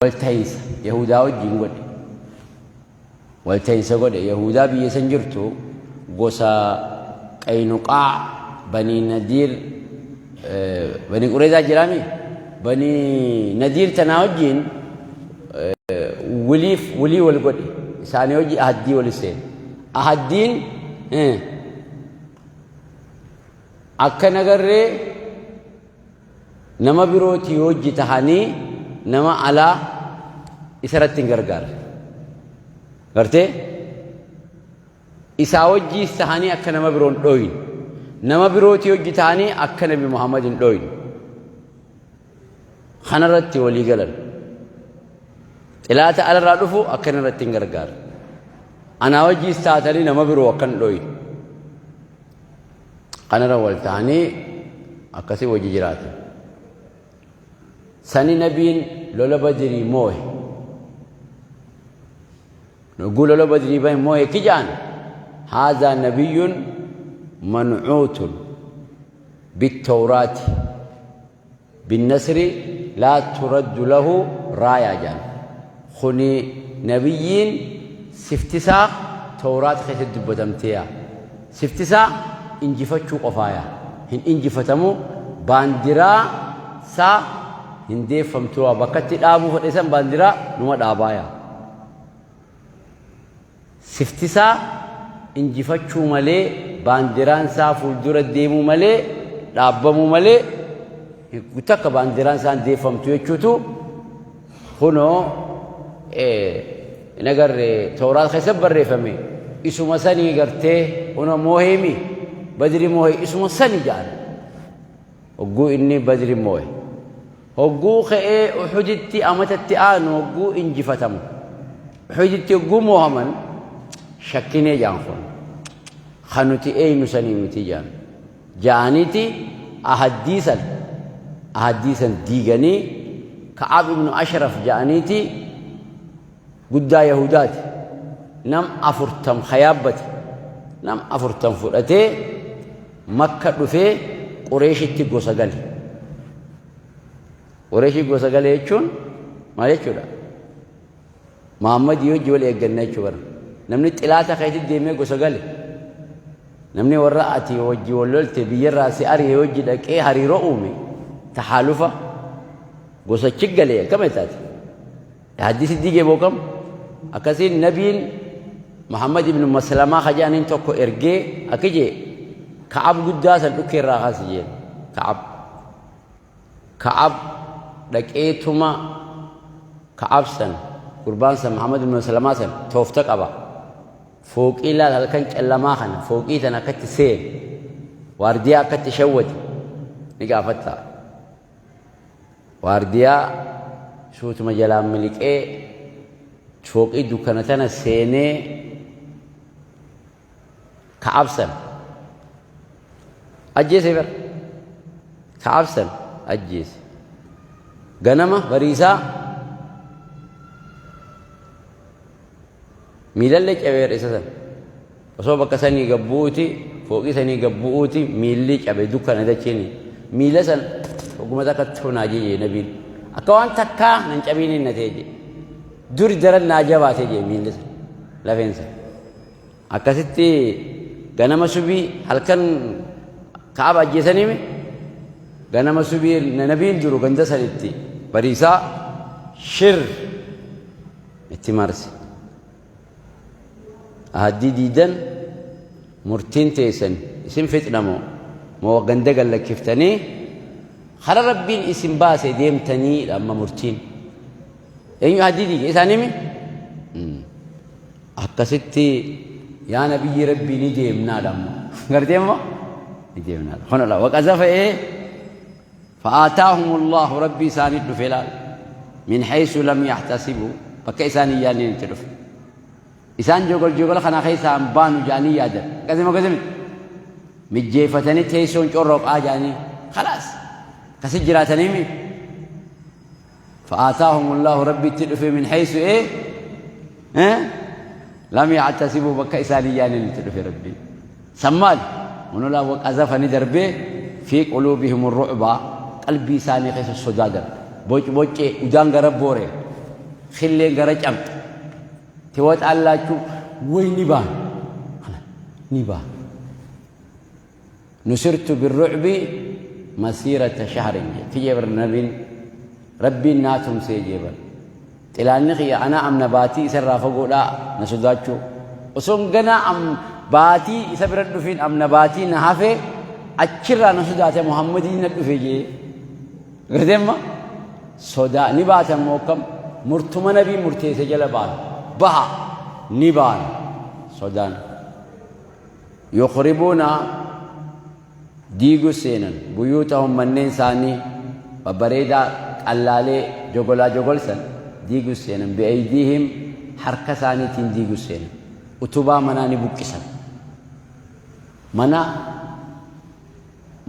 Walta'iinsa Yahudaa wajjin godhe. Walta'iinsa godhe Yahudaa biyya san jirtu gosa Qaynuqaa, Banii Nadiir, Banii Qureyzaa jiraami? Banii Nadiir tanaa wajjin wiliif wilii wal godhe. Isaanii wajjin ahaddii wali seene. Ahaddiin akka nagarree Nama birootii hojji tahanii nama alaa isarratti hin gargaarre. Gartee? Isaa wajjiis tahanii akka nama biroon dhooyne. Nama birootii hojji tahanii akka Nabi Muhammad hin dhooyne. Kanarratti walii galan. Xilaata alarraa dhufu akka irratti hin gargaarre. Anaa wajjiis taatanii nama biroo akka hin dhooyne. Kanarra wal ta'anii akkasii wajji jiraatan. Sani nabiin lola Badrii moohe. Yogguu lola Badrii bahe moohe kijaan haazaa nabiyyun man'uutun bittawraati binnasri laa turaddu lahu raayaa jedhan. Kuni nabiyyiin siftisaa tawraat keessatti dubbatamteeya. Siftisaa injifachuu qofaaya. Hin injifatamu baandiraa saa hin deeffamtuwa bakkatti dhaabuu fedhe san baandiraa numa dhaabaaya. Siftisaa injifachuu malee baandiraan isaa fuuldura deemuu malee dhaabbamuu malee takka baandiraan isaa hin deeffamtu jechuutu kunoo hin agarre tooraat keessa barreeffame isuma sanii gartee kunoo mooheemi badri moohe isuma sanii jedhan hogguu inni badri moohe. Hogguu ka'ee Uhuditti amata itti aanu hogguu injifatamu. Uhuditti hogguu moohaman shakkinee jaan kun. Ka nuti eeynu sanii miti jaan. Ja'aniiti ahaddii san ahaddii san diiganii Ka'ab ibnu Ashraf ja'aniiti guddaa Yahudaati. Nam afurtam ka yaabbate nam afurtam fudhatee Makka dhufee Qureeshitti gosa gale. Qureeshii gosa gale jechuun maal jechuudha? Muhammadii wajji wal eegganna jechuu bara. Namni xilaata keetti deemee gosa gale. Namni warra ati wajji wal lolte biyyarraa si ari'e wajji dhaqee hariiroo uume taxaalufa gosa chiggale akkam taate? Haddisi diigee bookam akkasiin nabiin Muhammad ibn Maslamaa ka jedhaniin tokko ergee akki jee Ka'ab guddaa san dhukkee irraa kaasi jeen Ka'ab Ka'ab dhaqeetuma Ka'ab san gurbaan san Muhammad ibn Maslamaa san toofta qaba fooqii laal halkan callamaa kana fooqii tan akkatti seen waardiyaa akkatti shawwate ni gaafatta. Waardiyaa suutuma jalaan miliqee fooqii dukkana tana seenee Ka'ab san ajjeese bara. Ka'ab san ajjeese. Ganama bariisaa Miilallee cabeera isa san. Osoo bakka sanii gad bu'uuti, fooqii sanii gad bu'uuti miilli cabe dukkana dachiini. Miila san hogguma takka tunaa jee nabiin. Akka waan takkaa nan cabiin hin natee jee. Duri daran naa jabaate jee miilli san lafeen san. Akkasitti ganama subii halkan Ka'aba ajjeesaniimi ganama subii nabiin jiru ganda sanitti bariisaa shir itti marse. Ahaddii diidan murtiin teessan isin fixna moo moo ganda gad lakkiftanii kara rabbiin isin baase deemtanii amma murtiin. Eenyu ahaddii diige isaanii mi? Akkasitti yaa nabiyyi rabbii ni deemnaadha ammoo. Gartee immoo ni deemnaadha. Kunoo la waqazafa ee fa'aataahum Allahu rabbii isaanii dhufe laal min haysu lam yahtasibu bakka isaan hin yaadneen itti dhufe. Isaan jogol jogola kana keessaa hin baanu jedhanii yaadan. Akkasuma akkasuma mijjeeffatanii teessoon corroqaa jedhanii khalaas akkasi jiraatanii mi فآتاهم الله ربي تدفي من حيث إيه؟ إيه؟ لم يعتسبوا بك إساني يعني تدفي ربي سمال ونلا وقذفني دربي في قلوبهم الرعب قلبي ساني خيس الصداد بوج بوج ودان غرب بوري Khilleen gara cabxe. Tiwaxaallaachuu way ni baan. Ni baan. Nusirtu birrucbi masiirata shahrin jee. Ti jee bar nabiin Rabbiin naa tumsee jee bar. Xilaanni kiyya anaa amna baatii isa irraa fagoodhaa na sodaachuu. Osoon ganaa am baatii isa bira dhufiin amna baatii na hafee achirraa na sodaate Muhammadiin na dhufe jee. Gartee amma sodaa ni baatan moo akkam murtuma nabii murteesse jala baan baha ni baan sodaan. Yukhribuuna diiguu seenan buyuutahum manneen isaanii babbareedaa qallaalee jogolaa jogolsan diiguu seenan bi'aydiihim harka isaaniitiin diiguu seenan utubaa manaa ni buqqisan mana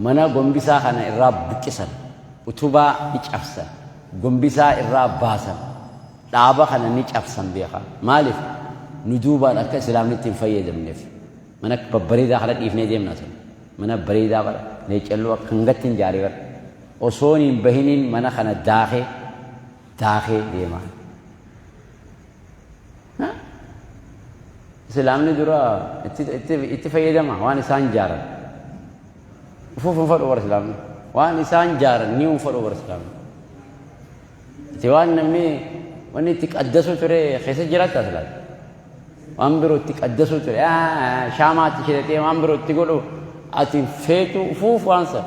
mana gombisaa kana irraa buqqisan utubaa ni cabsan gombisaa irraa baasan dhaaba kana ni cabsan beekaa maaliif nu duubaan akka islaamni itti hin fayyadamneef mana babbareedaa kana dhiifnee deemna sun mana bareedaa bara leecalloo akka hangatti hin jaaree bara osoon hin bahiniin mana kana daakee daakee deemaa. Islaamni dura itti fayyadama waan isaan jaaran. Ufuuf hin fadhu bara islaamni. Waan isaan jaaran ni hin fadhu bara islaamni. Itti waan namni wanni itti qaddasuu ture keessa jiraata silaati. Waan biroo itti qaddasuu ture shaamaatti shidatee waan biroo itti godhu ati feetu ufuuf waan san.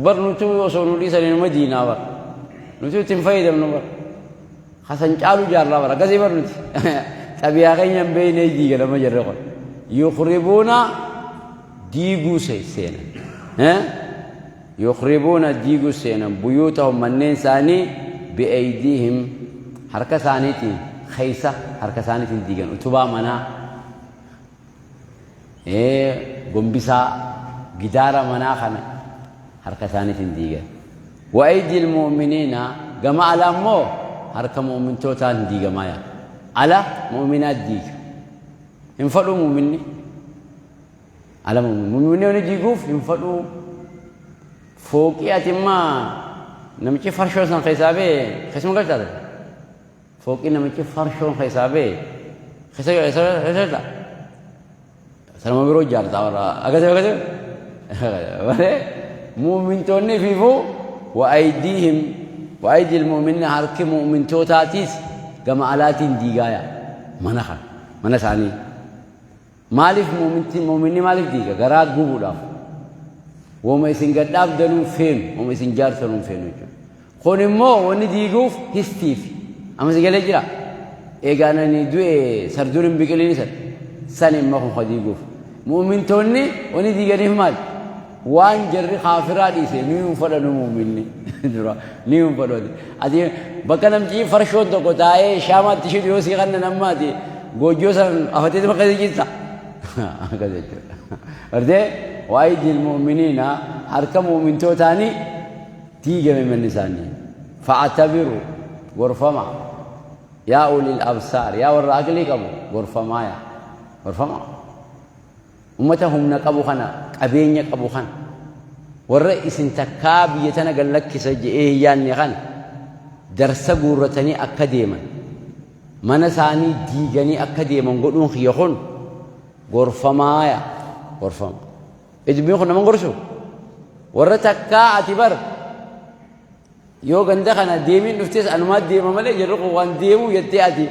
Bar nuti osoo nu dhiisanii numa diinaa bar. Nuti itti hin fayyadamnu bar. Hasan caalu jaarraa bar akkasii bar nuti. Xabiyaa keenya hin beeknee diiga nama jarre kun. Yukhribuuna diiguu seenan. Yukhribuuna diiguu seenan buyuutahum manneen isaanii bi'aydiihim harka isaaniitiin keessa harka isaaniitiin diigan utubaa manaa gombisaa gidaara manaa kana harka isaaniitiin diigan. Wa aydil mu'miniina gama alaa immoo harka mu'mintootaan diigamaa yaa. Ala mu'minaa diiga. Hin fadhuu mu'minni. Ala mu'minni wani diiguuf hin fadhuu. Fooqii ati immaa namichi farshoo san keessaa bee keessuma galchaata. Fooqii namichi farshoon keessaa bee keessa keessa keessa sanuma biroo ijaarta warra akkasii akkasii malee mu'mintoonni fiifuu wa aydiihim wa aydil mu'minna harki mu'mintootaatiis gama alaatiin diigaaya mana kana mana isaanii Maaliif mu'minti mu'minni maaliif diiga? Garaa gubuudhaaf. Woma isin gad dhaabdanuu feenu, woma isin jaartanuu feenu jechuudha. Kun immoo wanni diiguuf histiif. Amma si galee jira. Egaa nani du'e sarduun hin biqiliin san. San immoo kun ka diiguuf. Mu'mintoonni wanni diiganiif maali? Waan jarri kaafiraa dhiise ni hin fadhanu mu'minni. Dura ni hin fadhanu. Ati bakka namchi farshoon tokko taa'ee shaamaatti shidhu yoo sii kannan amma ati goojjoo san afatee bakka si ciista. Akkas jechuudha. Bartee waa'ee mu'miniina harka mu'mintootaanii diigame manni isaanii. Fa'atabiru gorfama. Yaa ulil absaar yaa warra aqlii qabu gorfamaa yaa gorfama. Ummata humna qabu kana, qabeenya qabu kana, warra isin takkaa biyya tana gad lakkisa je'ee hin yaanne kana darsa guurratanii akka deeman, mana isaanii diiganii akka deeman godhuun kiyya kun gorfamaaya, gorfama. Dubbiin kun nama gorsu? Warra takkaa ati bar yoo ganda kana deemiin dhuftes anumaa deema malee jarri kun waan deemuu jettee ati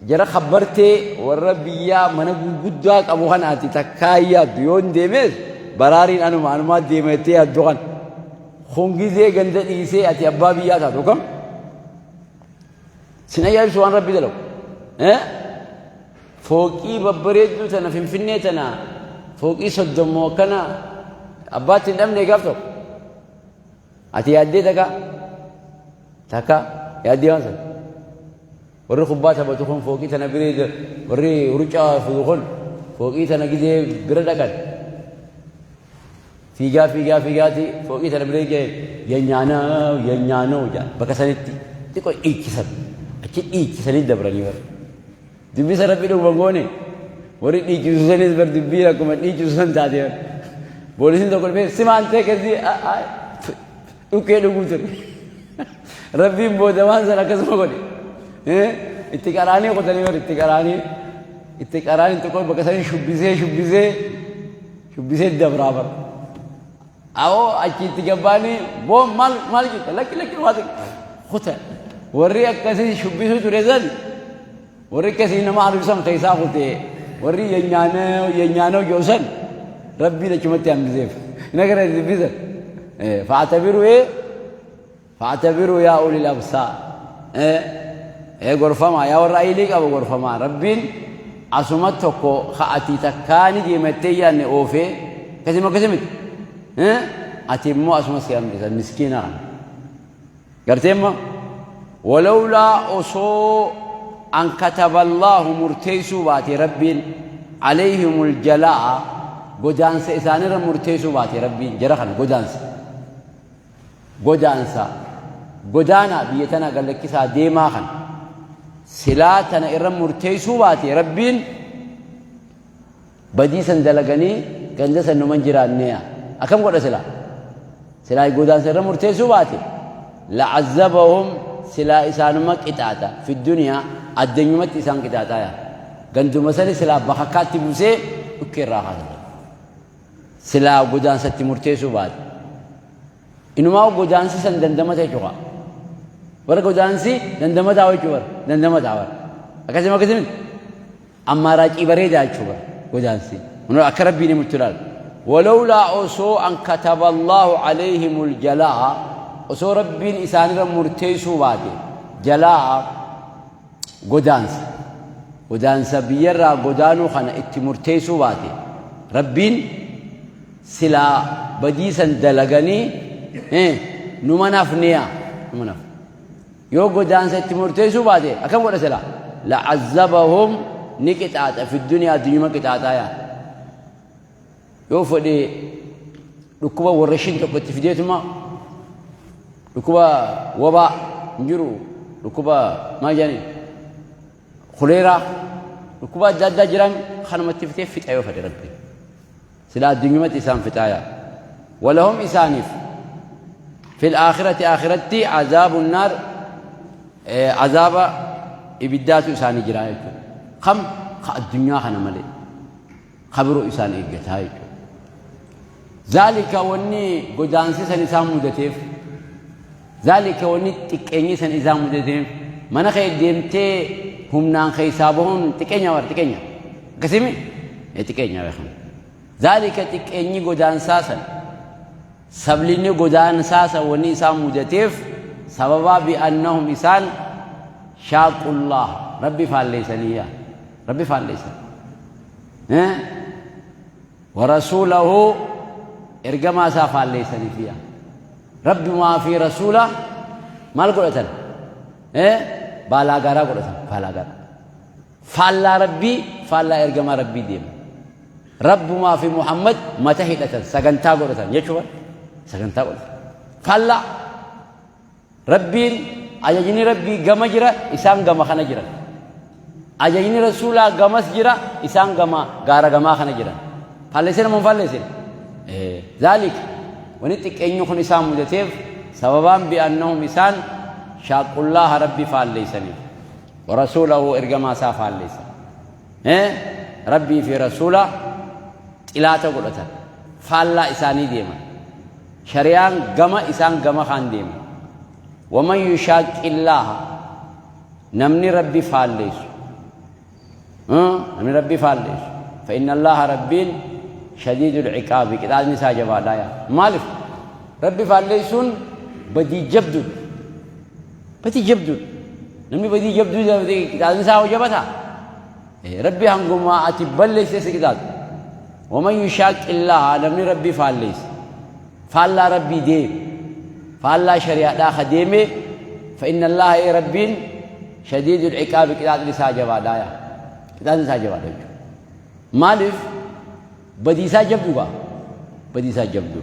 jara kabbartee warra biyyaa mana gurguddaa qabu kana ati takkaa hin yaaddu yoo hin deemees baraariin anuma anumaa deema jettee yaaddu kana kun gizee ganda dhiisee ati abbaa biyyaa taatu kam sin ajaa'ibsu waan rabbi dalagu fooqii babbareedduu tana finfinnee tana fooqii soddommoo akkana abbaatti hin dhabne gaaf tokko Ati yaaddee takka takka yaaddee waan sana. Warri kubbaa taphatu kun fooqii tana biree warri ruccaa figu kun fooqii tana gizee bira dhaqan. Fiigaa fiigaa fiigaati fooqii tana biree ga'e yanyaanoo yanyaanoo jedha bakka sanitti xiqqoo dhiichisan achi dhiichisanii dabranii bara. Dubbii sana rabbi dhuguma goone warri dhiichisu sanis bar dubbii akkuma dhiichisu san taate bar. Poolisiin tokko dhufee simaan ta'e keessi dhukkee dhuguu ture. Rabbiin booda waan san akkasuma godhe. Itti qaraanii kutanii bar itti qaraanii itti qaraanii xiqqoo bakka sanii shubbisee shubbisee shubbisee dabraa bar. Awoo achi itti gabbaanii boon maal maal jetta lakki lakki waa xiqqoo kuta. Warri akkasii shubbisuu ture san warri akkasii nama arbisan keessaa kutee warri yenyaanoo yenyaanoo jiru san rabbiin achumatti hambiseef. Hin agarra dubbisan. Fa'atabiruu Fa'tabiruu yaa ulil absaar. Ee gorfamaa yaa warra aylii qabu gorfamaa rabbiin asuma tokko ka ati takkaa ni deemattee yaanne oofee akkasuma akkasii miti. Ati immoo asuma si hambisa miskiina kana. Gartee immoo walawlaa osoo an kataballaahu murteessuu baate rabbiin alayhimul jalaa'a godaansa isaanirra murteessuu baate rabbiin jara kana godaansa. Godaansa godaanaa biyya tana gad lakkisaa deemaa kana silaa tana irra murteessuu baate rabbiin badii san dalaganii ganda san numan jiraanneeya akkam godha silaa silaa godaansa irra murteessuu baate la'azzabahum silaa isaanuma qixaaxa fi duniyaa addanyumatti isaan qixaaxaa yaa ganduma sani silaa bakakkaatti buusee dhukkee irraa kaasa Silaa godaansa itti murteessuu baate. Inumaa godaansi san dandamata jechuudha. Bara godaansi dandamataa jechuu bara dandamataa bara. Akkasuma akkasii miti. Ammaaraacii bareedaa jechuu bara godaansi. Kunoo akka rabbiin himutti ilaala. Walawlaa osoo an kataballaahu alayhimul jalaa osoo rabbiin isaanirra murteessuu baate jalaa godaansa godaansa biyyarraa godaanuu kana itti murteessuu baate rabbiin silaa badii san dalaganii numa nafniya numa naf yoo godaansa itti murteessuu baate akkam godha silaa la'azzabahum ni qixaaxa fi duniyaa addunyuma qixaaxaa yaa Yoo fedhe dhukkuba warrashiin tokko itti fideetuma dhukkuba wabaa hin jiru dhukkuba maal jedhanii kuleeraa dhukkuba adda addaa jiran kanumatti fitee fixa yoo fedhe rabbi sila addunyumatti isaan fixaaya walahum isaaniif fil aakhirati aakhiratti azaabu naar azaaba ibiddaatu isaanii jira jechuudha kam ka addunyaa kana malee ka biroo isaan eeggataa jechuudha. Zaalika wanni godaansi san isaan mudateef zaalika wanni xiqqeenyi san isaan mudateef mana kee deemtee humnaan keessaa bahuun xiqqeenya bara xiqqeenya akkasimi xiqqeenya beekama. Zaalika xiqqeenyi godaansaa san sablinni godaansaa san wanni isaan mudateef sababaa bi'annahum isaan shaaqullaah rabbi faalleessanii rabbi faalleessan. Warasuulahu ergamaa isaa faalleessaniif yaa rabbumaa fi rasuula maal godhatan baalaa gaaraa godhatan baalaa gaaraa faallaa rabbii faallaa ergamaa rabbii deema rabbumaa fi muhammad mata hidhatan sagantaa godhatan jechuudha sagantaa godhatan faallaa Rabbiin ajajni Rabbii gama jira isaan gama kana jiran. Ajajni Rasuulaa gamas jira isaan gama gaara gamaa kana jiran. Faalleessina moo hin faalleessine? Zaalik wani xiqqeenyi kun isaan mudateef sababaan bi'annahum isaan shaaqullaaha Rabbi faalleessaniif. Wa rasuulahu ergamaa isaa faalleessan. Rabbii fi Rasuula xilaata godhatan. Faallaa isaanii deeman. Shari'aan gama isaan gama kaan deeman. Waman yushaaqillaaha namni Rabbi faalleessu. Namni Rabbi faalleessu. Fa inna Allaaha Rabbiin shadiidul ciqaabi qixaaxni isaa jabaadha yaa. Maaliif? Rabbi faalleessuun badii jabduudha. Badii jabduudha. Namni badii jabduu qixaaxni isaa hoo jabataa? Rabbi hanguma ati balleessite si qixaaxa. Waman yushaaqillaaha namni Rabbi faalleesse. Faallaa Rabbii deeme. Faallaa shari'aadhaa ka deeme fa inna Allaaha ee Rabbiin shadiidul ciqaabi qixaaxni isaa jabaadha yaa. Qixaaxni isaa jabaadha jechuudha. Maaliif badiisaa jabdu gaa? Badiisaa jabdu.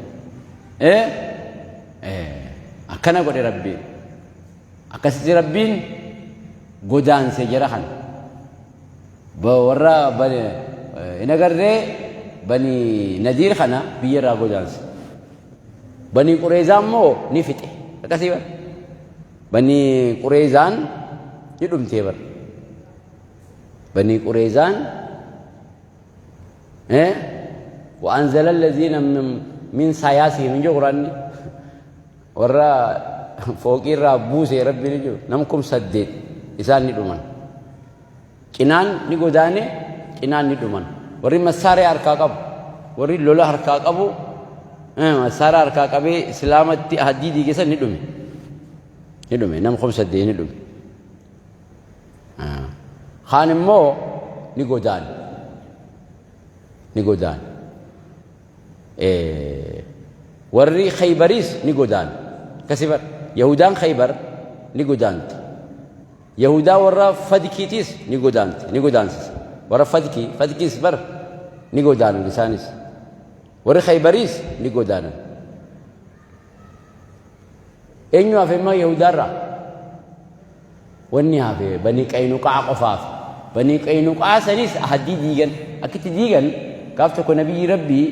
Akkana godhe Rabbiin. Akkasitti Rabbiin godaanse jara kana. Warra hin agarree bani Nadiir kana biyya irraa godaanse. Bani Qureezaa immoo ni fixe. Akkasii bara. Banii Qureezaan ni dhumtee bar. Banii Qureezaan وأنزل الذين من سياسهم hin jiru Quraanni. Warra fooqii irraa buuse Rabbi ni jiru. Nam 8000 isaan ni dhuman. Cinaan ni godaane, cinaan ni dhuman. Warri massaaree harkaa qabu, warri lola harkaa qabu, massaaraa harkaa qabee islaamatti ahaddii diige san ni dhume. Ni dhume, nam 8000 ni dhume. Kaan immoo ni godaane. Ni godaane. Warri Khaybariis ni godaane. Akkasii bar. Yahudaan Khaybar ni godaante. Yahudaa warra Fadkiitiis ni godaante, ni godaansise. Warra Fadkii, Fadkiis bar ni godaanan isaanis. Warri Khaybariis ni godaanan. Eenyu hafe immoo Yahudaarraa? Wanni hafe Banii Qaynuqaa qofa hafe. Banii Qaynuqaa sanis ahaddii diigan. Akkitti diigan gaaf tokko nabiyyi Rabbii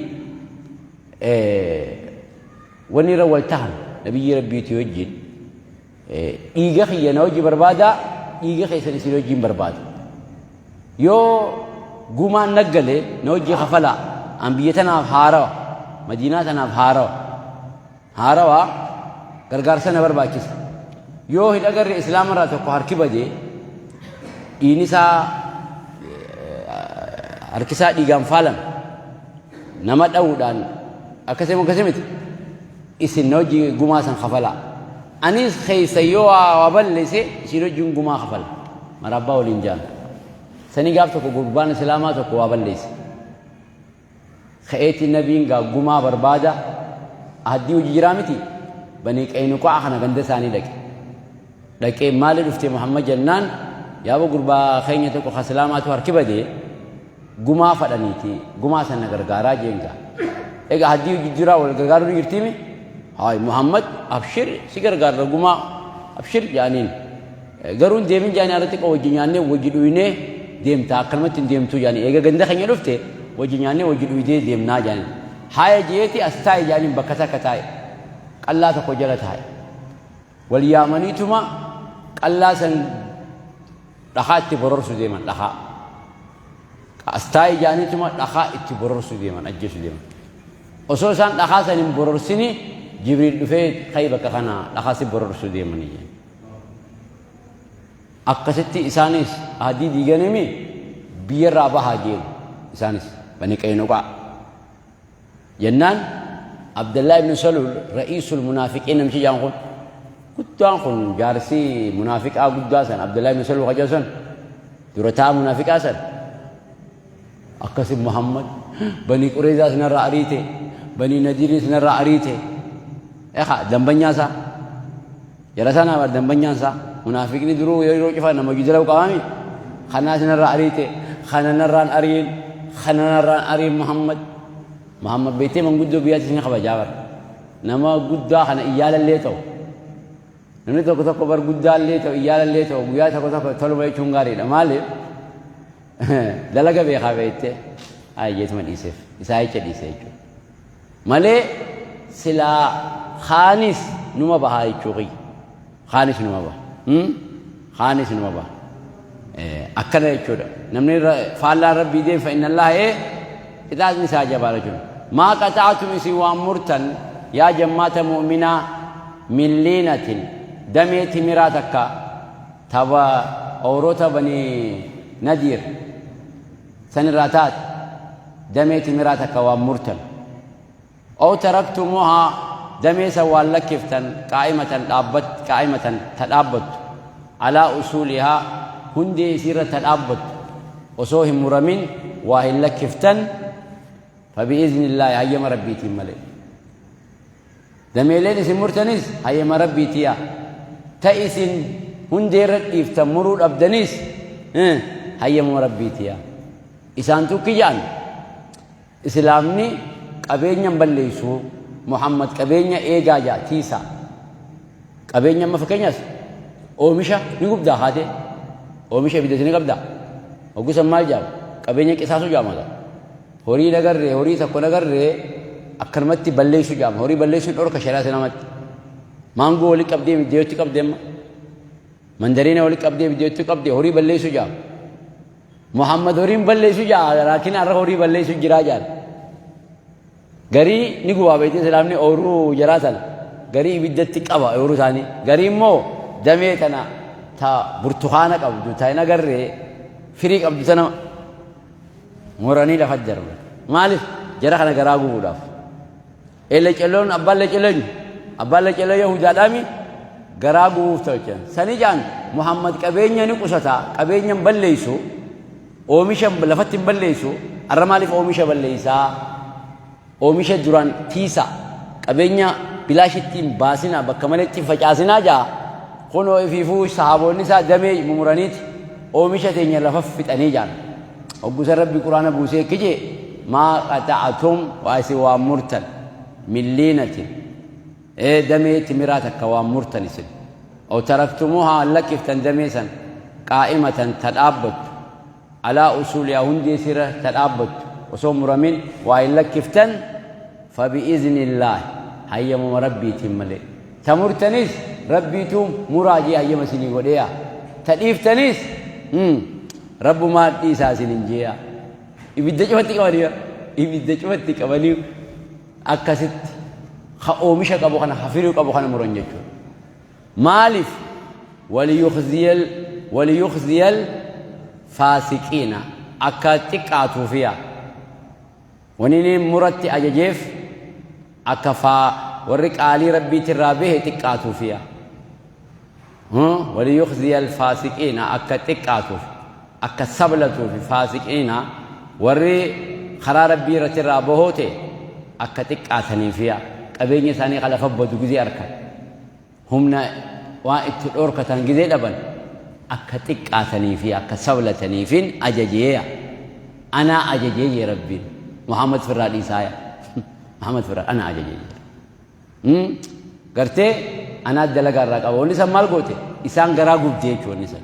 wanni irra wal tahan nabiyyi Rabbiitii wajjin dhiiga kiyya na wajji barbaadaa, dhiiga keessan isin wajjin barbaada. Yoo gumaan naggale na wajji kafalaa, an biyya tanaaf haarawa, Madiinaa tanaaf haarawa. Haarawa gargaarsa na barbaachisa. Yoo hin agarre islaama irraa tokko harki bade, dhiigni isaa harki isaa dhiigaan faalame nama dha'uudhaan akkasii akkasii miti, isin na wajji gumaa san kafalaa. Anis keessa yoo waa balleesse isin wajjin gumaa kafala. Marabbaa waliin jaan. Sanii gaaf tokko gurbaan islaamaa tokko waa balleesse. Ka'eeti nabiin gaa gumaa barbaada, ahaddii hojii jiraa miti, Banii Qaynuqaa kana ganda isaanii dhaqe. Dhaqee maali dhufte Muhammad jennaan, yaaba gurbaa keenya tokko ka islaamaatu harki bade, gumaa fadhaniiti, gumaa sana gargaaraa jeen gaa. Egaa ahaddii hojii jiraa wal gargaaruu ni jirtiimi? Haay Muhammad, abshir si gargaarra, gumaa abshir jaaniin. Garuu hin deemin jaanii, irratti qaba wajji nyaannee wajji dhuynee deemta, akkanumatti hin deemtuu jaanii, eega ganda keenya dhufte wajji nyaannee wajji dhuydee deemnaa jaaniin. Haaya jeeti as taa'e jaaniin, bakka takka taa'e, qallaa tokko jala taa'e. Wal yaamaniituma qallaa san dhakaa itti bororsu deeman dhakaa. As taa'e jaaniituma dhakaa itti bororsu deeman, ajjeesu deeman. Osoo isaan dhakaa san hin bororsini Jibriil dhufee ka'i, bakka kana dhakaa si bororsu deemanii jedhan. Akkasitti isaanis ahdii diiganimi biyyarraa bahaa jeen isaanis Bani Qaynuqaa. Jennaan Abdallaa ibn Saluul, ra'iisul munaafiqiin, namichi jaan kun guddaan kun, jaarsi munaafiqaa guddaa san, Abdallaa ibn Saluul kajan san, dura ta'a munaafiqaa san, akkasi Muhammad Banii Qureezaas narraa ariite, Banii Nadiiriis narraa ariite. Ekaa dambanyaa isaa jara sana bar, dambanyaan isaa munaafiqni duruu yeroo cufa nama hojii dalagu qabaami. Kanaas narraa ariite, kana narraan ariin, kana narraan ariin. Muhammad beektee manguddoo biyyaatti isin kabajaa bar, nama guddaa kana iyyaalallee ta'u. Namni tokko tokko bar guddaallee ta'u, iyyaalallee ta'u, guyyaa tokko tokko toluma jechuun gaariidha. Maaliif? Dalaga beekaa beektee ayyeetuma dhiiseef isaa jecha dhiise jechuudha. Malee silaa kaanis numa bahaa jechuu kiyya. Kaanis numa baha. Kaanis numa baha. Akkana jechuudha. Namni faallaan Rabbii deemu fa inna Allaha qixaaxni isaa jabaadha jechuudha. Maa qaxaatum, isin waan murtan yaa jammaata mu'minaa, min liinatin, damee timiraa takka taba oorota Bani Nadiir san irraa taate, damee timiraa takka waan murtan, aw taraktumuhaa, damee san waan lakkiftan, qaa'imatan dhaabbat, qaa'imatan ta dhaabbattu, alaa usuulihaa, hundee isiirra ta dhaabbattu, osoo hin muramin waa hin lakkiftan, fabi'iznillaahi, hayyama Rabbiitiin malee. Dameeleen isin murtanis hayyama Rabbiitiya. Ta isin hundeerra dhiiftan muruu dhabdanis hayyamuma Rabbiitiya. Isaan tukki ja'an Islaamni qabeenya hin balleessu, Muhammad qabeenya eegaa ja'a, tiisa. Qabeenya amma fakkeenyaas oomisha ni gubdaa haatee, oomisha ibidda ni qabdaa. Hoggusan maal jaama? Qabeenya qisaasuu jaama. Horii nagarree, horii tokko nagarree akkanumatti balleessuu jaama. Horii balleessuun dhorka shari'aa namatti. Maangoo walitti qabdee middeeyotti qabdee amma. Mandariina wali qabdee ibidda itti qabdee horii balleessu jaa. Muhammad horiin balleessu jaa laakiin har'a horii balleessu jiraa jaan. Garii ni gubaa beekte islaamni ooyiruu jaraa tana. Garii ibiddatti qaba ooyiruu isaanii. Garii immoo damee tana ta burtukaana qabdu ta hin agarree firii qabdu tana muranii lafa darban. Maaliif jara kana garaa gubuudhaaf. Lecelloon abbaan lecelloo eenyu? Abbaan lecelloo Yahudaadhaami garaa gubuuf tolchan. Sani jaan Muhammad qabeenya ni qusata, qabeenya hin balleessu, oomisha lafatti hin balleessu, arra maaliif oomisha balleessaa? Oomisha duraan tiisa, qabeenya bilaashitti hin baasina, bakka maletti hin facaasinaa jaa. Kunoo ifiifuu sahaboonni isaa damee mumuraniiti oomisha teenya lafa fixanii jaan. Hoggusa Rabbi Qur'aana buusee akki je'e, Maa qaxa'atum waa isin waan murtan, min liinatin, ee damee timiraa takka waan murtan isin, aw taraktumuuhaa an lakkiftan damee san, qaa'imatan ta dhaabbattu, alaa usuulihaa hundee isiirra ta dhaabbattu, osoo hin muramin waa hin lakkiftan, fabi'iznillaahi, hayyamuma Rabbiitiin malee. Ta murtanis Rabbiitu muraa jee hayyama isinii godheeya. Ta dhiiftanis Rabbumaa dhiisaa isinin jeeya. Ibidda cufatti qabanii bar. Ibidda cufatti qabanii akkasitti ka oomisha qabu kana ka firii qabu kana muran jechuudha. Maaliif waliyukhziyal waliyukhziyal faasiqiina akka xiqqaatuufiya. Wani inni muratti ajajeef akka faa warri qaalii Rabbiitirraa bahe xiqqaatuufiya. Waliyukhziya alfaasiqiina akka xiqqaatuuf akka sablatuufi faasiqiina warri karaa Rabbii irratti irraa bahoo ta'e akka xiqqaataniifiya. Qabeenya isaanii ka lafa badu gizee arkan. Humna waan itti dhoorkatan gizee dhaban akka xiqqaatanii fi akka sablataniifin ajajeeya. Anaa ajajee jee Rabbiin. Muhammad firraa dhiisaaya. Muhammad firraa anaa ajajee jee. Gartee anaa dalagaa irraa qaba. Wanni san maal goote? Isaan garaa gubde jechuudha wanni san.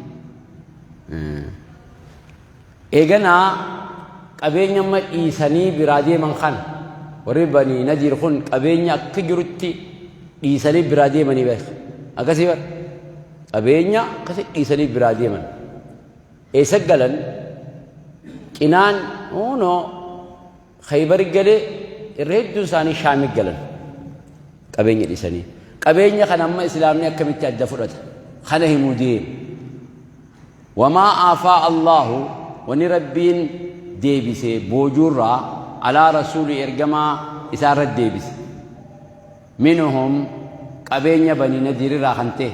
Eeganaa qabeenya amma dhiisanii biraa deeman kana warri Banii Nadiir kun qabeenya akka jirutti dhiisanii biraa deemanii beeka. Akkasii bar qabeenya akkasii dhiisanii biraa deeman. Eessa galan cinaan hunoo Khaybari galee irra hedduun isaanii Shaami galan qabeenya dhiisanii. Qabeenya kana amma islaamni akkamitti adda fudhata? Kana himuu deema. Wamaa aafaa Allaahu wani Rabbiin deebise boojuurraa alaa rasuulii ergamaa isaa irratti deebise. Minhum qabeenya Banii Nadiir irraa kan ta'e.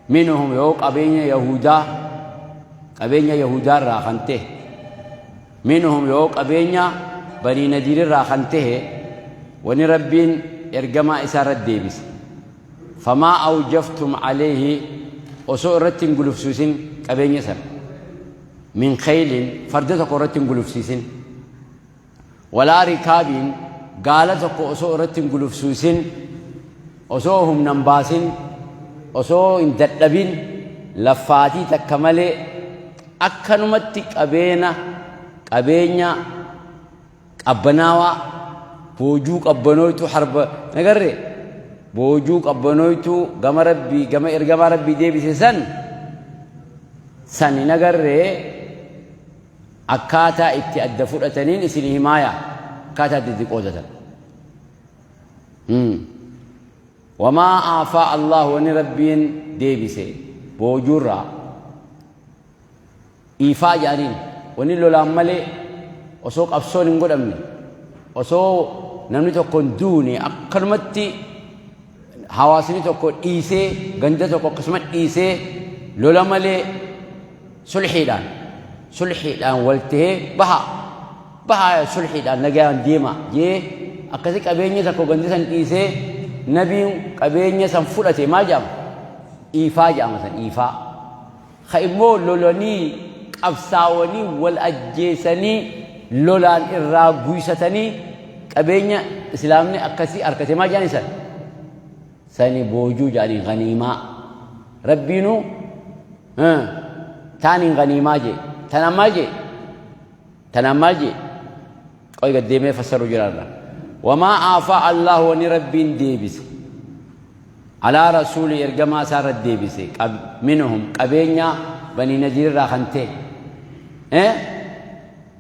Minhum yoo qabeenya Yahudaa qabeenya Yahudaa irraa kan ta'e. Minhum yoo qabeenya Banii Nadiir irraa kan ta'e wani Rabbiin ergamaa isaa irratti deebise. Famaa awjaftum aleeyhi osoo irratti hin gulufsiisin qabeenya sana. Min khaylin farda tokko irratti hin gulufsiisin. Walaa rikaabiin gaala tokko osoo irratti hin gulufsiisin osoo humna hin baasin osoo hin dadhabin laffaatii takka malee akkanumatti qabeena qabeenya Qabbanaawaa, boojuu qabbanooytuu harba nagarre boojuu qabbanooytuu gama Rabbii gama ergamaa Rabbii deebise san san hin agarree akkaataa itti adda fudhataniin isin himaaya akkaataa itti itti qoodatan. Wamaa aafaa Allahu wani Rabbiin deebise boojuurraa Iifaa jedhaniin. Wanni lolaan malee osoo qabsoon hin godhamne, osoo namni tokko hin duune akkanumatti hawaasni tokko dhiisee ganda tokko akkasuma dhiisee lola malee sulhiidhaan sulhiidhaan wal tahee baha baha sulhiidhaan nagaan deema jee akkasi qabeenya tokko ganda san dhiisee nabiin qabeenya san fudhate maal jedhama? Iifaa jedhama san iifaa. Ka immoo lolanii, qabsaawanii, wal ajjeesanii, lolaan irraa guysatanii qabeenya islaamni akkasii arkate maal jedhani san? Sani boojuu jedhanii ganiimaa. Rabbiinuu taaniin ganiimaa jee. Tanaan maal jee? Tanaan maal jee? Qoy gad deemee fassaruu jiraarra. Wamaa aafaa Allahu wani Rabbiin deebise. Alaa rasuuli ergamaa isaa irra deebise minhum qabeenya Banii Nadiir irraa kan ta'e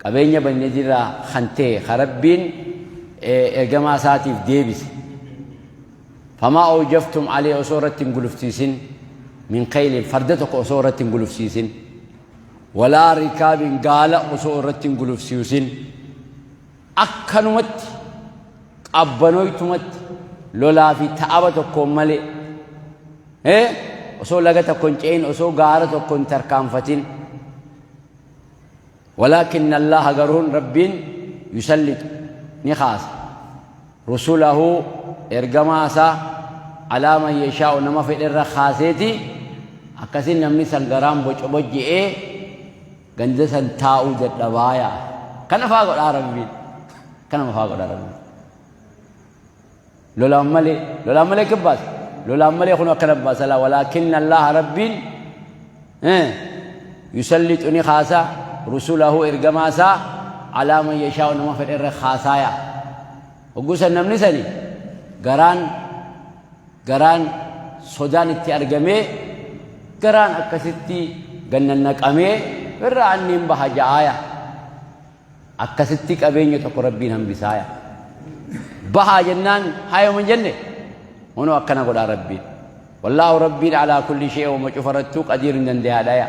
qabeenya Banii Nadiir irraa kan ta'e ka Rabbiin ergamaa isaatiif deebise. Famaa awjaftum alee osoo irratti hin gulufsiisin min kaylin farda tokko osoo irratti hin gulufsiisin walaa rikaabin gaala osoo irratti hin gulufsiisin akkanumatti qabbanoytumatti lolaa fi ta'aba tokkoon malee osoo laga tokko hin ce'in osoo gaara tokko hin tarkaanfatin. Walaakinna Allaaha garuun Rabbiin yusallixu ni kaasa rusulahu ergamaa isaa alaa man yashaa'u nama fedhe irra kaaseeti akkasin namni san garaan bocobojje'ee ganda san taa'uu dadhabaaya. Kana faa godhaa Rabbiin, kanama faa godhaa Rabbiin. Lolaan malee, lolaan malee kan baasa, lolaan malee kun akkana baasa laa. Walaakinna Allaaha Rabbiin yusallixu ni kaasa rusulahu ergamaa isaa alaa man yashaa'u nama fedhe irra kaasaaya. Hogguu san namni sani garaan sodaan itti argamee garaan akkasitti gannannaqamee irraa anniin baha ja'aaya. Akkasitti qabeenya tokko Rabbiin hambisaaya. Bahaa jennaan haayoma hin jenne hunoo akkana godhaa Rabbiin. Wallaahu Rabbiin alaa kulli shay'in wama cufarrattuu qadiir hin dandayaadhaya.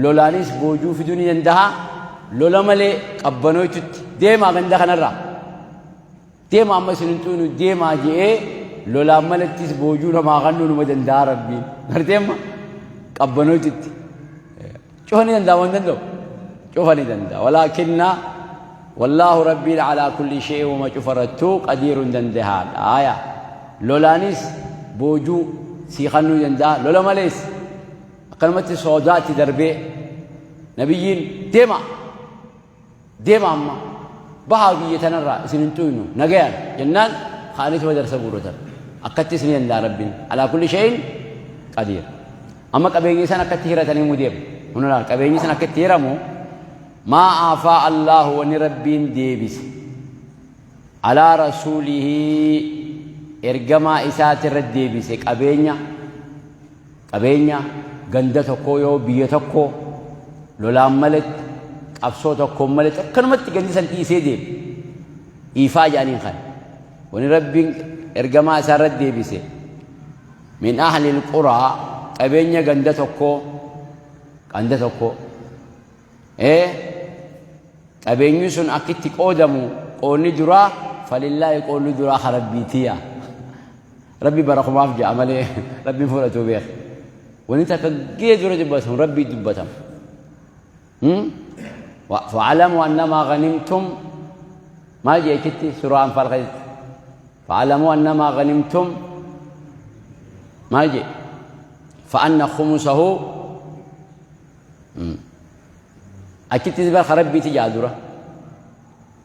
Lolaanis boojuu fiduu ni dandaha. Lola malee qabbanoytutti deemaa ganda kanarraa. Deema amma isin hin xuynu deemaa je'ee lolaan malattis boojuu namaa kannuu numa danda'a Rabbiin. Gartee amma qabbanoytutti. Cufa ni danda'a waan danda'u. Cufa ni danda'a. Walaakinna wallaahu Rabbiin alaa kulli shay'in wama cufarrattuu qadiirun dandahaadha. Aya. Lolaanis boojuu sii kannuu ni danda'a. Lola malees akkanumatti soodaatti darbee nabiyyiin deema. Deema amma bahaa biyya tanarraa isin hin xuynu nagayaan jennaan ka'aniituma darsa guurratan. Akkatti isin danda'a Rabbiin alaa kulli shay'in qadiir. Amma qabeenyi san akkatti hiratanii mu deema. Huna laal qabeenyi san akkatti hiramu maa aafaa Allaahu wani Rabbiin deebise alaa rasuulihii ergamaa isaatirra deebise qabeenya. Qabeenya ganda tokkoo yoo biyya tokkoo lolaan maletti, qabsoo tokkoon maletti akkanumatti gandi san dhiisee deeme. Iifaa jedhaniin kana. Wani Rabbiin ergamaa isaa irratti deebise min ahlil quraa qabeenya ganda tokkoo ganda tokkoo ee qabeenyi sun akkitti qoodamu qoonni duraa falillaahi qoonni duraa ka Rabbiitiya. Rabbi barakumaaf ja'a malee Rabbiin fudhatuu beeka. Wani takka gee dura dubbatamu Rabbii dubbatama. Fa'alamu annamaa ghanimtum maal jee achitti suuraa Anfaal keessatti. Fa'alamu annamaa ghanimtum maal jee fa'anna khumusahu achitti bar ka Rabbiiti ja'a dura.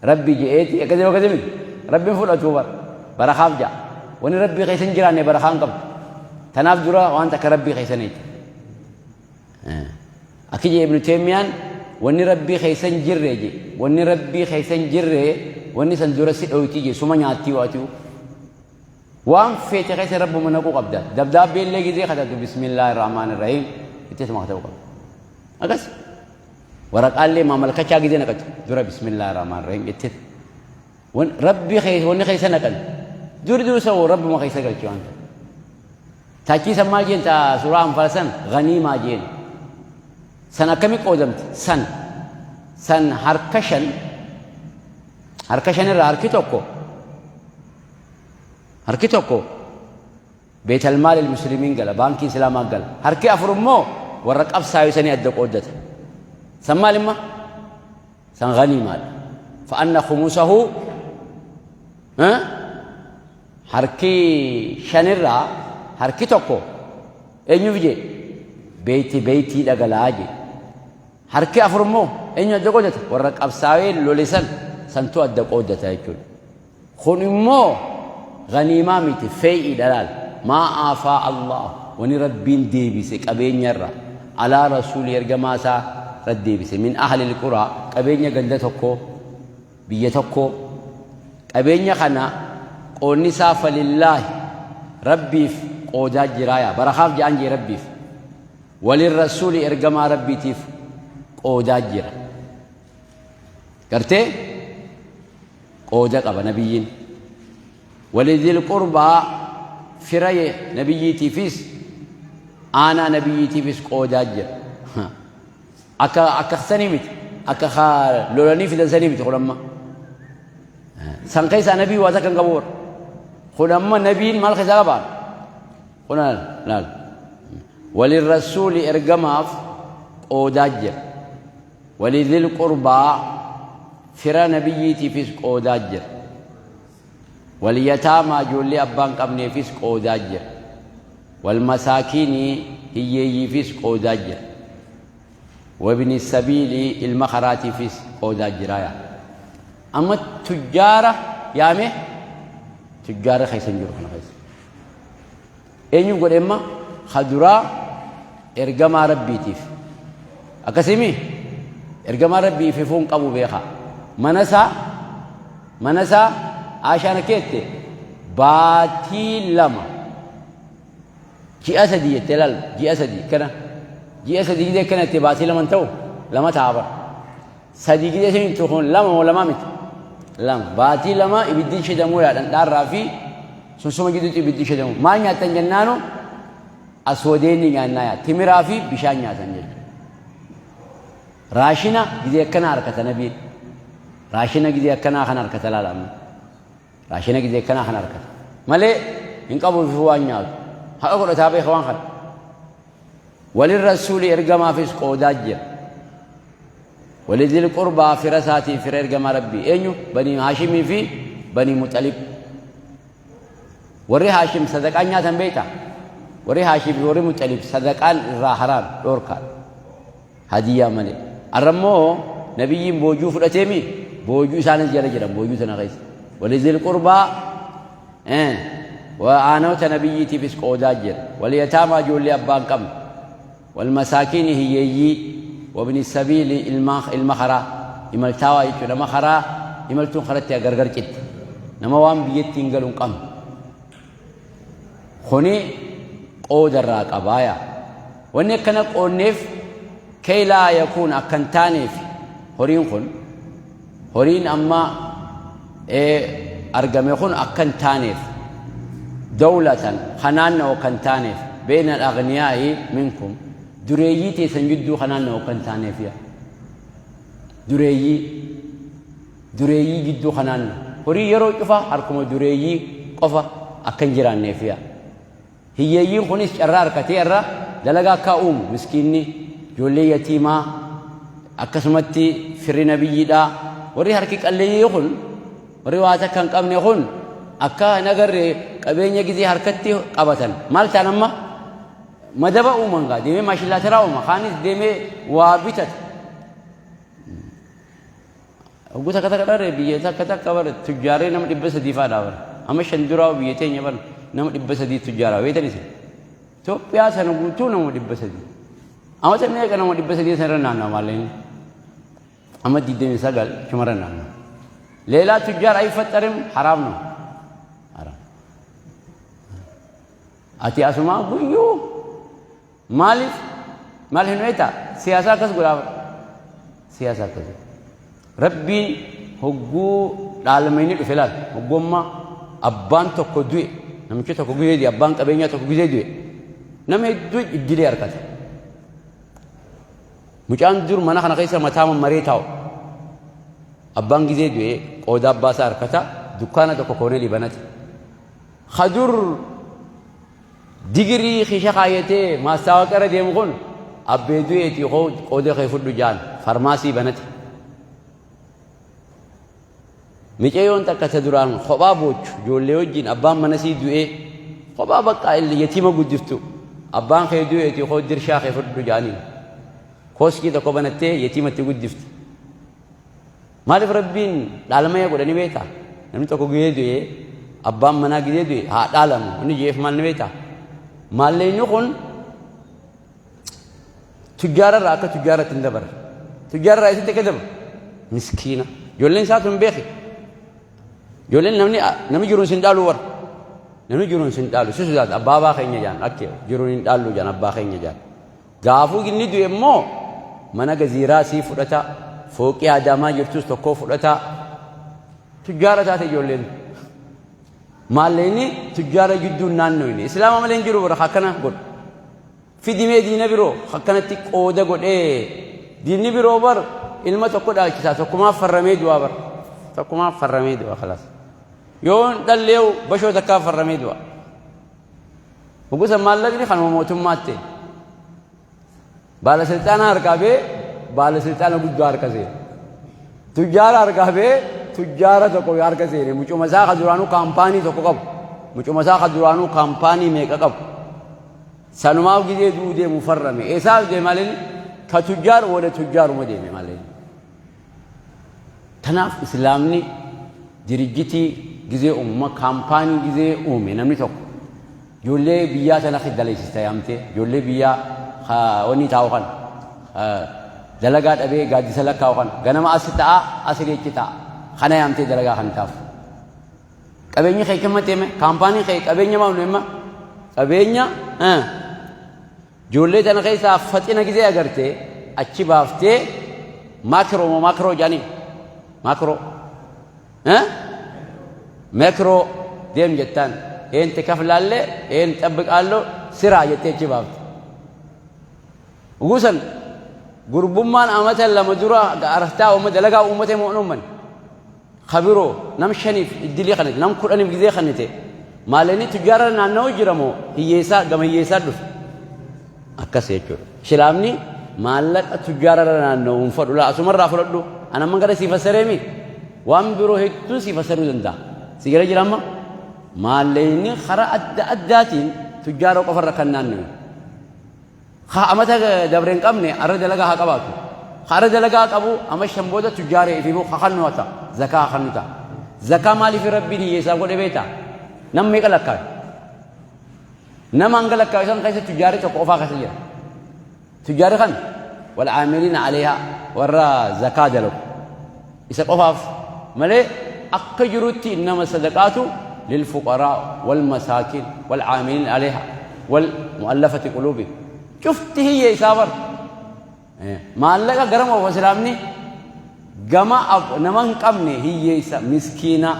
Rabbi je'eeti akkasii akkasii miti. Rabbiin fudhatuu bar barakaaf ja'a. Wani Rabbii keessa hin jiraanne barakaa hin qabdu. Tanaaf dura waan takka Rabbii keessa neeti. Akki jee Ibnu Teemiyaan wanni Rabbii keessa hin jirre je wanni Rabbii keessa hin jirre wanni san dura si dhoyti je suma nyaattii waatiu. Waan feete keessa Rabbuma naquu qabda. Dabdaabbee illee gizee katabdu bismillaahi rahmaani rahiim itti suma katabuu qabda. Akkas. Waraqaallee maamalkachaa gizee naqatu dura bismillaahi rahmaani rahiim jettee wan rabbi keessa wanni keessa naqan duri dursa woo rabbuma keessa galchi waan ta'e. Taachii san maal jeen taa suuraa anfaal san ganiimaa jeen. San akkami qoodamti san san harka shan harka shanirraa harki tokko harki tokko Beetal maalil muslimiin gala, baankii islaamaa gala. Harki afur immoo warra qabsaayu sanii adda qooddata. San maal imma? San ganiimaadha. Fa'anna khumusahu harki shanirraa harki tokko eenyuuf jee? Beeyti beeytii dhagalaa jee. Harki afur immoo eenyu adda qooddata? Warra qabsaawee lole san santu adda qooddata jechuudha. Kun immoo ganiimaa miti feey'iidha laal. Maa aafaa Allaahu wani Rabbiin deebise qabeenya irraa alaa rasuulii ergamaa isaa irra deebise min ahlil quraa qabeenya ganda tokkoo biyya tokkoo qabeenya kana qoonni isaa falillaahi Rabbiif. qoodaa jiraaya. Barakaaf ja'an jee Rabbiif. Walirrasuuli ergamaa Rabbiitiif qoodaa jira. Gartee qooda qaba nabiyyiin. Walidhil qurbaa fira nabiyyiitiifis aanaa nabiyyiitiifis qoodaa jira. Akka akka sanii miti. Akka lolanii fidan sanii miti kun amma. San keessaa nabii waa takka hin qabu warra. Kun amma nabiin maal keessaa qaba? Kun laal. Walirrasuuli ergamaaf qoodaa jira. Walidhil qurbaa fira nabiyyiitiifis qoodaa jira. Walyataamaa ijoollee abbaa hin qabneefis qoodaa jira. Walmasaakiinii hiyyeeyyiifis qoodaa jira. Wabni sabiilii ilma karaatiifis qoodaa jira yaa. Amma tujjaara yaame tujjaara keessa hin jiru kana keessa. Eenyuuf godhe amma? Ka duraa ergamaa Rabbiitiif. Akkasimi ergamaa Rabbii ififuu hin qabu beekaa. Mana isaa mana isaa Aashaan akka jette baatii 2 ji'a 3 jettee laal ji'a 3 kana ji'a 3 gidee akkana jette baatii 2 hin ta'u 2 ta'a bara. 3 gidee isin hin kun 2 moo 2 miti? 2. Baatii 2 ibiddi shidamuu yaa dhandhaarraa fi sunsuma gidduutti ibiddi shidamu. Maal nyaattan jennaanu aswadeenni nyaannaa yaa timiraa fi bishaan nyaatan jechuudha. Raashina gidee akkanaa harkata nabiin. Raashina gidee akkanaa kan harkata laala amma. Raashina gidee akkanaa kan harkata. Malee hin qabu fi waan nyaatu. Haqa godhataa beeka waan kana. Walirrasuuli ergamaafis qoodaa jira. Walidil qurbaa fira isaatiin fira ergamaa Rabbii. Eenyu? Banii Haashimii fi Banii Muxalib. Warri Haashim sadaqaan nyaatan beektaa? Warri Haashim fi warri Muxalib sadaqaan irraa haraam dhoorkaadha. Hadiyyaa malee. Har'a immoo nabiyyiin boojuu fudhateemi boojuu isaanis jala jiran boojuu tana keessa. Walidil qurbaa Aanota nabiyyiitiifis qoodaa jira. Walyataamaa ijoollee abbaa hin qabne. Walmasaakiini hiyyeeyyii. Wabni sabiili ilma ilma karaa imaltaawaa jechuudha. Nama karaa imaltuun karatti gargar citte. Nama waan biyyatti hin galu hin qabne. Kuni qooda irraa qabaaya. Wanni akkana qoonneef kay laa yakuun akka hin taaneef horiin kun horiin amma argame kun akka hin taaneef dawlatan ka naanna'u akka hin taaneef beeyna al-aghniyaa'i minkum dureeyyii teessan jidduu ka naanna'u akka hin taaneef yaa dureeyyii dureeyyii jidduu ka naanna'u horii yeroo cufa harkuma dureeyyii qofa akka hin jiraanneef yaa Hiyyeeyyiin kunis carraa arkatee irra dalagaa akkaa uumu miskiinni, ijoollee yatiimaa, akkasumatti firri nabiyyiidhaa, warri harki qalleeyyii kun, warri waa takka hin qabne kun akka hin agarre qabeenya gizee harkatti qabatan. Maal ta'an amma? Madaba uuman gaa deemee maashillaatiraa uuma kaanis deemee waa bitata. Hogguu takka takka dharre biyya takka takka bara tujjaaree nama 300 fa'aadha bara. Amma 5 duraa biyya teenya bara nama 300 tujjaaraa beektan isin. Itoophiyaa sana guutuu nama 300. Amma sana meeqa nama 300 sana irra naanna'a maallaqni. Amma 29 chumarra naanna'a. Leelaa tujjaar ayfaxarim haraam no. Haraam. Ati asumaa guyyuu Maaliif? Maal hin beektaa? Siyaasaa akkas godhaa bara. Siyaasa akkas godha. Rabbiin hogguu dhaalmayni dhufe laal. Hogguu amma abbaan tokko du'e namichi tokko gizee du'e abbaan qabeenyaa tokko gizee du'e nama hedduu iddilee harkata. Mucaan dur mana kana keessa mataa mammaree taa'u. Abbaan gizee du'e qooda abbaa isaa harkata dukkaana tokko koonelii banate. Kadur Digirii kiisha kaayyatee maastaawaqa irra deemu kun abbee du'eetii koo qooda kee fudhu jaan farmaasii banate. Micayoon takka ta duraan kophaa boochu ijoollee wajjin abbaan mana sii du'ee kophaa baqqaa yatiima guddiftu abbaan kee du'eetii koo dirshaa kee fudhu jaaniin. Kooskii tokko banattee yatiimatti guddifti. Maaliif Rabbiin dhaalmaya godhe ni beektaa? Namni tokko gizee du'e abbaan manaa gizee du'e haa dhaalamu inni jeef maal ni beektaa? Maallaqni kun tujjaara irraa akka tujjaaratti hin dabarre. Tujjaara irraa isitti akka dabaru miskiina. Ijoolleen isaatu hin beeki. Ijoolleen namni namni jiru isin dhaaluu warra. Namni jiruun sin dhaalu si sodaata. Abbaabaa keenya jaan akka jiruun hin dhaallu jaan abbaa keenya jaan. Gaafuu inni du'e immoo mana gaziiraa sii fudhata, fooqii Adaamaa jirtus tokkoo fudhata. Tujjaara taate ijoolleen. Maallaqni tujjaara jidduun naannoyne. Islaama malee hin jiru bara akkana godhu. Fidimee diina biroo akkanatti qooda godhee diinni biroo bar ilma tokko dhaalchisaa tokkumaaf farramee du'aa bar. Tokkumaaf farramee du'a kalaas. Yoo dhalleewu bashoo takkaaf farramee du'a. Gosa maallaqni kanuma mootummaatti. Baala silxaanaa harkaa bee baala silxaana guddaa harka seene. Tujjaara harkaa bee tujjaara tokko harka seene. Mucuma isaa ka duraanuu kaampaanii tokko qabu. Mucuma isaa ka duraanuu kaampaanii meeqa qabu. Sanumaaf gizee du'uu deemu farrame. Eessaaf deeme malee ka tujjaar wada tujjaaruma deeme malee. Tanaaf Islaamni dirijjitii gizee uumama kaampaanii gizee uume namni tokko ijoollee biyyaa tana dalaysista yaamtee ijoollee biyyaa wanni taa'u kana dalagaa dhabee gaaddisa lakkaa'u kana ganama asi ta'a asii achi ta'a kana yaamtee dalagaa kan taaf. Qabeenyi kee kemma teeme kaampaanii kee qabeenya maal imma qabeenya Ijoollee tana keessaa faxina gizee agarte achi baaftee maakiroo moo maakiroo jedhanii maakiroo meekiroo deem jettaan een tikaflaallee een xabbiqaalloo siraa jettee achi baafte. Gusan gurbummaan amata 2 dura araftaa uummata dalagaa uummata moo uummanni. Ka biroo nam 5f iddilii kanite nam 10f gizee kanite maalini tujjaara naannawa jira moo hiyyeessaa gama hiyyeessaa dhufe akkas jechuudha. Islaamni maallaqa tujjaara irra naanna'u hin fadhu laa asumarraa fudhadhu an amma gara sii fassareemi waan biroo hedduun sii fassaruu danda'a. Si gara jira amma maallaqni karaa adda addaatiin tujjaara qofarra kan naanna'u. Ka amata dabre hin qabne arra dalagaa haa qabaatu. Ka arra dalagaa qabu ama 5 booda tujjaara ifiifuu ka kannu haa ta'a. Zakaa haa kannu ta'a. Zakaa maaliif Rabbiin hiyyeessaaf godhe beektaa? Nam meeqa lakkaawe? Nama hanga lakkaawe san keessa tujjaarri tokko qofaa keessa jira. Tujjaarri kan wal aamiliina aleehaa warra zakaa dalagu. Isa qofaaf malee akka jirutti innama sadaqaatu lilfuqaraa wal masaakiin wal aamiliin aleeha wal mu'allafati quluubi. Cufti hiyyeessaa bar. Maallaqa garama ofa islaamni gama nama hin qabne hiyyeessa miskiina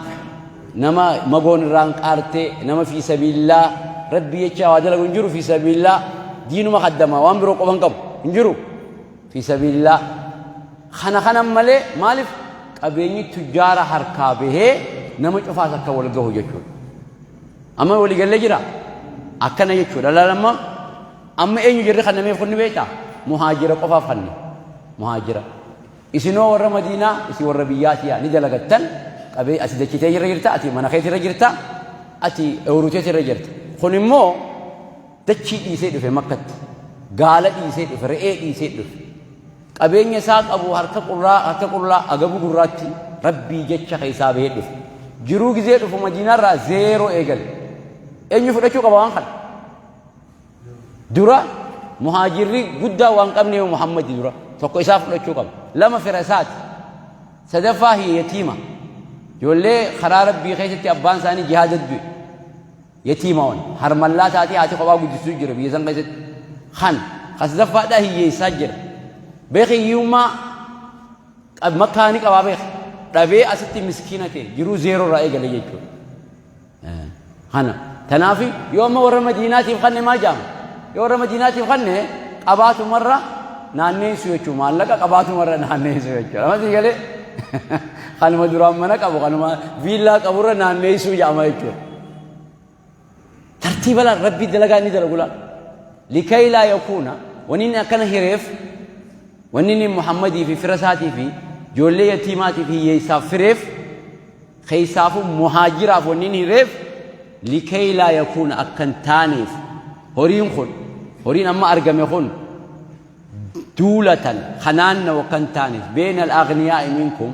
nama magoon irraan qaarte nama fi sabiillaa rabbii jecha waa dalagu hin jiru fi sabiillaa diinuma kaddama waan biroo qofa hin qabu hin jiru. Fi sabiilillah. Kana kanan malee maaliif qabeenyi tujjaara harkaa bahee nama cufaas akka wal gahu jechuudha. Amma walii gallee jira? Akkana jechuudha. Laal amma amma eenyu jirri kannameef kun ni beektaa? Muhaajira qofaaf kanne. Muhaajira. Isinoo warra Madiinaa isin warra biyyaati ni dalagattan qabee ati dachitee irra jirta ati mana keetii irra jirta ati ooyiruuteetii irra jirta. Kun immoo Dachii dhiisee dhufe Makkatti. Gaala dhiisee dhufe, re'ee dhiisee dhufe. Qabeenya isaa qabu harka qullaa, harka qullaa agabuu gurraatti Rabbii jecha keessaa bahee dhufe. Jiruu gizee dhufu Madiinaarraa zeeroo eegale. Eenyu fudhachuu qaba waan kana? Dura muhaajirri guddaa waan qabneef Muhammadi dura. Tokko isaa fudhachuu qaba. Lama fira isaati. Sadaffaa yatiima. Ijoollee karaa Rabbii keessatti abbaan isaanii jihaada du'e. Yatiimawan harmallaa taatee haati kophaa guddistuu jira biyya san keessatti. Kan ka sadaffaadhaa hiyyeessaa jira. Beeki hiyyummaa makkaa ni qabaa beeki. Dhabee asitti miskiina ta'e jiruu zeeroo irraa eegale jechuudha. Kana tanaaf yoo amma warra Madiinaatiif kanne maal jedhama? Yoo warra Madiinaatiif kanne qabaatumarra naanneessu jechuudha. Maallaqa qabaatumarra naanneessu jechuudha. Amma sii galee kanuma duraan mana qabu kanuma viillaa qaburra naanneessuu jedhama jechuudha. Tartiiba laal rabbii dalagaa inni dalagu laal. Likay laa yakuuna wanni inni akkana hireef wanni inni Muhammadii fi fira isaatii fi ijoollee yatiimaatii fi hiyyeessaaf fireef keessaafuu muhaajiraaf wanni inni hireef likay laa yakuuna akka hin taaneef horiin kun horiin amma argame kun duulatan ka naannawu akka hin taaneef beena al-aghniyaa'i minkum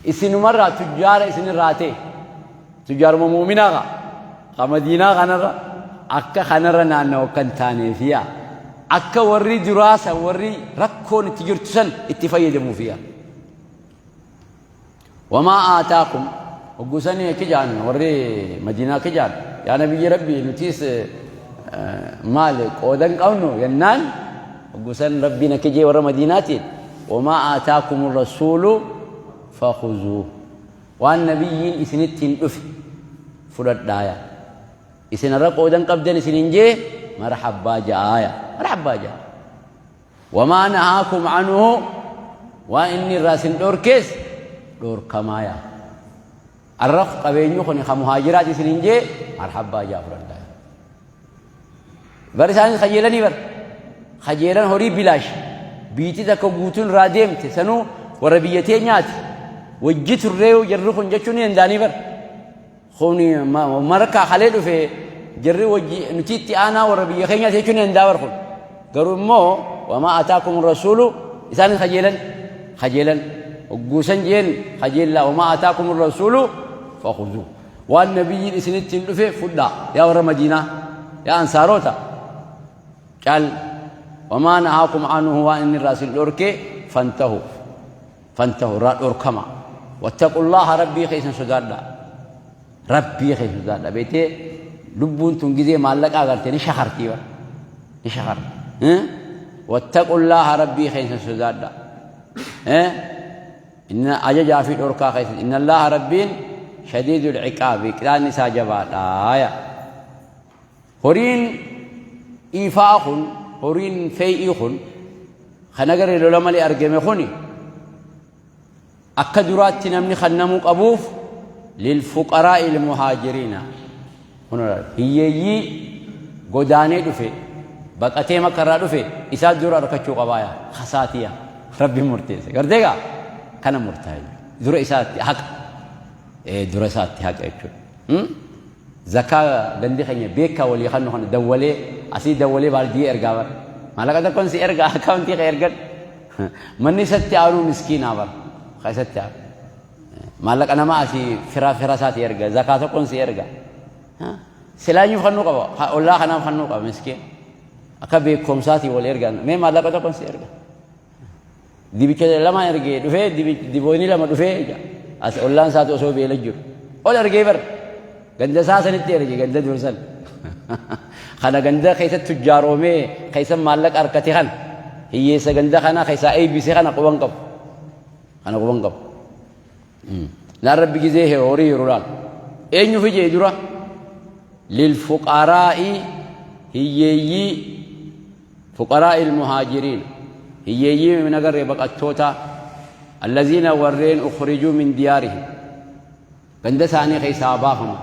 isinumarraa tujjaara isinirraa ta'e Tujjaaruma mu'minaa ka ka madiinaa kanarra akka kanarra naannawu akka hin taaneefiya. Akka warri duraa san warri rakkoon itti jirtu san itti fayyadamuufiya. Wamaa aataakum hogguu sanii akki ja'an warri madiinaa akki ja'an Yaa nabiyyi Rabbii, nutiis maal qooda hin qabnu jennaan, gusan Rabbiin akka jee warra Madiinaatiin: wamaa aataakum rasuulu fakhuzuu, waan nabiyyiin isinitti hin dhufe fudhadhaaya. Isin irra qooda hin qabdan isinin jee, marhabbaa ja'aaya, marhabbaa ja'a. Wamaa nahaakum anhu, waan inni irraa isin dhorkees dhorkamaaya. Arra qabeenyi kun ka muhaajiraati isinin jee, marhabbaa jaa, fudhadhaa. Bar isaanis kajeelanii, bar kajeelan horii bilaash biitii takka guutuun irraa deemte sanuu warra biyya teenyaati wajji turree jarri kun jechuun ni danda'anii. Bar kun markaa kalee dhufe, jarri wajji nuti itti aanaa warra biyya keenyaati jechuun ni danda'a. Bar kun garuu immoo wamaa ataakum rasuulu, isaanis kajeelan, kajeelan hogguusan jeen kajeellaa. Wamaa ataakum rasuulu fakhuzuu, waan nabiyyiin isinitti hin dhufe fudhaa, yaa warra Madiinaa, yaa ansaarota cal. Wamaa nahaakum anhu, waan inni irraa isin dhorke, fantahu, fantahu, irraa dhorkama. Wattaqullaha, Rabbii keessan sodaadha, Rabbii keessan sodaadha. Beetee lubbuun tun gizee maallaqa agarte ni shakartii, bar ni shakarti. Wattaqullaha, Rabbii keessan sodaadha. Inna ajajaa fi dhorkaa keessatti, inna Allaha, Rabbiin, shadiidul ciqaabi, qixaanni isaa jabaadha. Horiin iifaa kun, horiin fe'ii kun, kan agarre lola malee argame kuni, akka duraatti namni kannamuu qabuuf lilfuqaraa'i ilmuhaajiriina, hiyyeeyyii godaanee dhufe, baqatee Makkarraa dhufe, isaa dura arkachuu qabaaya. Kasaatiya Rabbi murteesse gartee gaa kana murtaa'e, dura isaatti haqa, dura isaatti haqa jechuudha. Zakaa gandi keenya beekaa walii kannu kana dawwalee asii dawwalee baaldiyee ergaa, bara maallaqa tokkoon si ergaa, akkaawuntii kee ergan. Manni isatti aanuu miskiinaa, bara ka isatti aanu maallaqa nama asii fira fira isaati erga, zakaa tokkoon si erga. Silaanyuuf kannuu qaba, ollaa kanaaf kannuu qaba. Miskiin akka beekumsaatii wal ergan, mee maallaqa tokkoon si erga, dibicha lama ergee dhufee, diboonni lama dhufee, as ollaan isaatu osoo beela jiru ol ergee, bar ganda isaa sanitti erge, ganda dursan kana, ganda keessatti tujjaaroomee keessa maallaqa harkate kana, hiyyeessa ganda kana keessaa eebbise kana quban qabu, kana quban qabu. Laan Rabbi gizee horii yeroo laal eenyu fijee dura lilfuqaraa'i, hiyyeeyyii, fuqaraa'i ilmuhaajiriin, hiyyeeyyii min agarree baqattoota, allaziina, warreen, ukhrijuu min diyaarihim, ganda isaanii keessaa baafaman,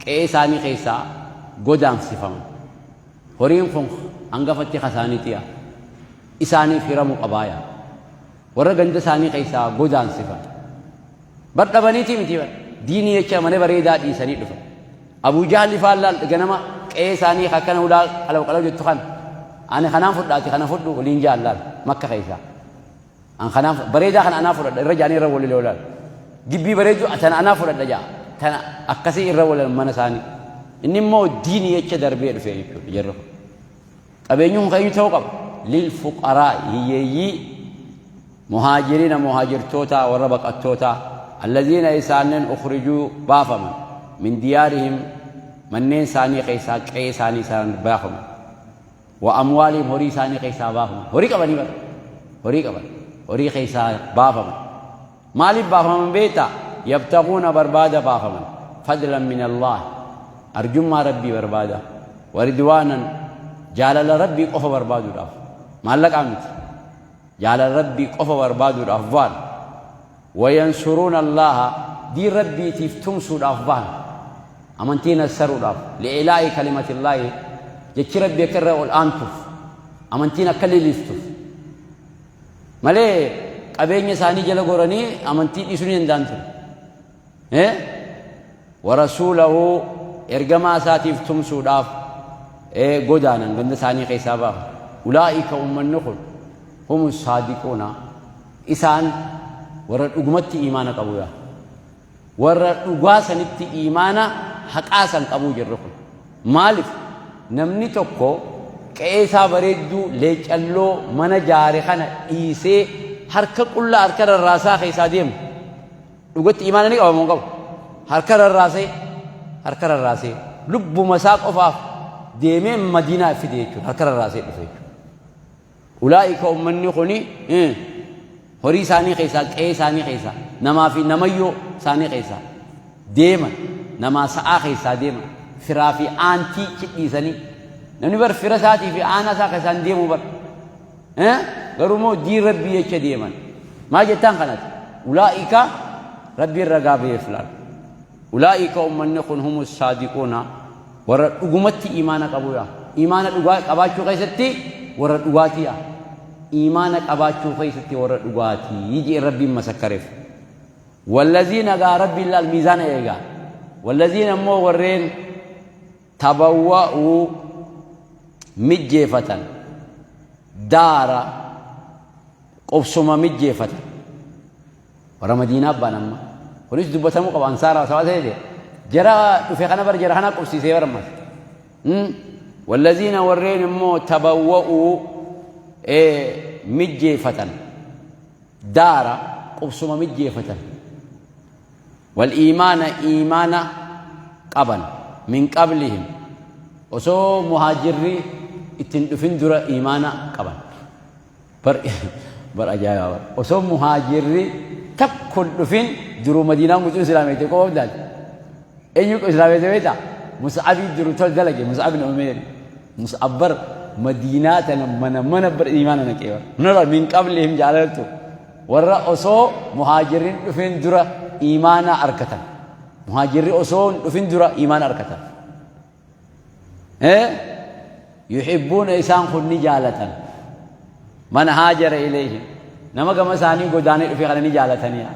qe'ee isaanii keessaa godaansifaman. Horiin kun hangafatti kasaaniitiya isaaniif hiramu qabaaya. Warra ganda isaanii keessaa godaansifaman bar dhabaniitii miti, bar diinii jecha mana bareedaa dhiisanii dhufan. Abuu Jahli faan laal, ganama qe'ee isaanii akkana hulaa qalaw qalaw jettu kana, ani kanaan fudhaati, kana fudhu waliin jaallaal. Makka keessaa an kanaan bareedaa kana anaa fudhadha irra jaanii irra walii lolaan, gibbii bareedu tana anaa fudhadha jaa, tana akkasii irra walan mana isaanii. Inni immoo diinii jecha darbee dhufe jechuudha. Jarri kun qabeenyi kun keenyu ta'uu qaba lil fuqaraa, hiyyeeyyii, muhaajiriina, muhaajirtoota, warra baqattoota, allaziina, isaannen, ukhrijuu, baafaman, min diyaarihim, manneen isaanii keessaa, qe'ee isaanii isaan baafaman, wa amwaalihim, horii isaanii keessaa baafaman. Horii qabanii, bara horii qaban, horii keessaa baafaman. Maaliif baafaman beektaa? Yabtaguuna, barbaada baafaman, fadlan min Allah, arjummaa Rabbii barbaada, waridwaanan, jaalala Rabbii qofa barbaaduudhaaf, maallaqaa miti, jaalala Rabbii qofa barbaaduudhaaf ba'an, wayansuruuna Allaha, diin Rabbiitiif tumsuudhaaf ba'an, amantii nassaruudhaaf, li'ilaa'i kalimatillaahi, jechi Rabbii akka irra ol aantuuf, amantiin akka liliftuuf malee qabeenya isaanii jala goranii amantii dhiisuu ni danda'an ture. Warasuulahu, ergamaa isaatiif tumsuudhaaf godaanan, ganda isaanii keessaa baafa. Ulaa'ika, ummanni kun, humu saadiquuna, isaan warra dhugumatti iimaana qabu, yaa warra dhugaa sanitti iimaana haqaa san qabuu jirru kun. Maaliif namni tokko qe'ee isaa bareedduu leecalloo mana jaare kana dhiisee harka qullaa, harka rarraasaa keessaa deemu? Dhugatti iimaana ni qaba moo hin qabu? Harka rarraasee, harka rarraasee. Lubbuma isaa qofaaf deemee Madiinaa fide jechuudha. Harka rarraasee dhufe jechuudha. Ulaa'ika ummanni kuni horii isaanii keessaa, qe'ee isaanii keessaa, namaa fi namayyoo isaanii keessaa deeman, namaa sa'aa keessaa deeman, firaa fi aantii cidhiisanii. Namni bar fira isaatii fi aanaa isaa keessaa hin deemu bar. Garuu immoo diin Rabbii jecha deeman. Maal jettaan kanati? Ulaa'ika Rabbiin ragaa ba'eef laal. Ulaa'ika ummanni kun humu saadiquuna warra dhugumatti iimaana qabu yaa. Iimaana dhugaa qabaachuu keessatti warra dhugaatii yaa. Iimaana qabaachuu keessatti warra dhugaatii jee Rabbiin masakkareef. Wallaziina gaa Rabbiin laal miizaana eegaa. Wallaziina immoo warreen tabawwa'uu mijjeefatan daara qubsuma mijjeefatan warra Madiinaa abbaan amma kunis dubbatamuu qaba ansaaraa sabaa ta'e jara dhufe kana bar jara kana qubsiisee bar ammas wallaziina warreen immoo tabawwa'uu mijjeefatan daara qubsuma mijjeefatan Wal iimaana iimaana qaban min qablihim osoo muhaajirri itti hin dhufin dura iimaana qaban. Bar bar ajaa'ibaa bar osoo muhaajirri takko hin dhufin duruu madiinaan guutuun islaameete qofa daal. Eenyu islaameete beektaa? Mus'abii duru tol dalage Mus'ab bin Umeer. Mus'ab bar madiinaa tana mana mana bar iimaana naqee bar. Nura min qablihim jaalaltu. Warra osoo muhaajirri hin dhufin dura iimaana arkatan. Muhaajirri osoo hin dhufin dura iimaana arkatan. Yuhibbuuna isaan kun ni jaalatan. Man haajara ilayhim. Nama gama isaanii godaanee dhufe kana ni jaalatanii.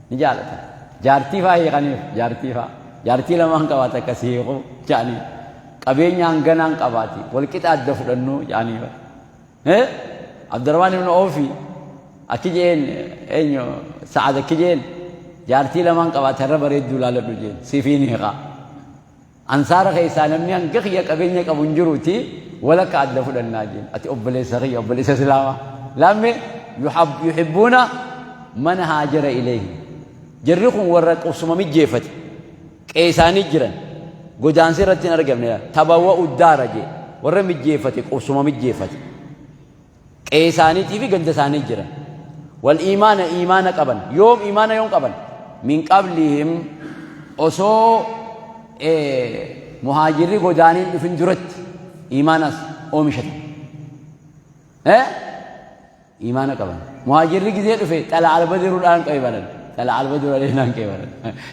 Ni jaalatan. Jaartii faa hiikaniif jaartii faa. Jaartii lamaan qabaata akkasii hiikuu jedhanii. Qabeenya hanganaan qabaati. Walqixa adda fudhannuu jedhanii. Abdurrahmaan ibn Oofi akki jeen eenyu Sa'ad akki jeen jaartii lamaan qaba tarra bareedduu laaladhu jeen sifiin hiikaa. Ansaara keessaa namni hanga kiyya qabeenya qabu hin jiruuti walakka adda fudhannaa jeen ati obboleessa kiyya obboleessa islaamaa. Lamme yuhibbuuna man haajara ilayhi. Jarri kun warra qubsuma mijjeeffate. Qe'ee isaanii jiran godaansi irratti hin argamne tabawwa'u daara jee warra mijjeeffate qubsuma mijjeeffate qe'ee isaaniitii fi ganda isaanii jiran wal iimaana iimaana qaban yoom iimaana yoom qaban min qablihim osoo muhaajirri godaaniin dhufin duratti iimaanas oomishatan. Iimaana qaban. Muhaajirri gizee dhufe xala albadiruudhaan qeebalan. Xala albadiru aleynaan qeebalan.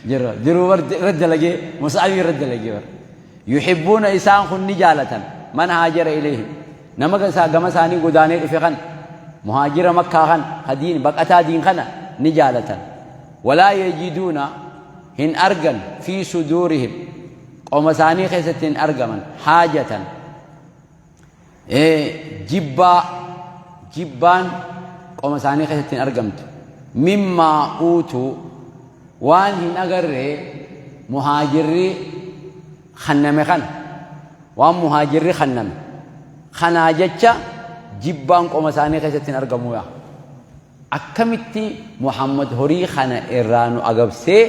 Jirra. Jiruu bar irra dalagee mus'abii irra dalagee bar. Yuhibbuuna isaan kun ni jaalatan. Man haajara ilayhim. Nama gama isaanii godaanee dhufe kan muhaajira makkaa kan hadiin baqataa diin kana ni jaalatan. Walaa yajiduuna hin argan fi suduurihim qoma isaanii keessatti hin argaman haajatan Jibbaa, jibbaan qoma isaanii keessatti hin argamtu. Mimmaa uutuu waan hin agarre muhaajirri khanname kana waan muhaajirri khanname kanaa jecha jibbaan qoma isaanii keessatti hin argamu yaa. Akkamitti Muhammad horii kana irraa nu agabsee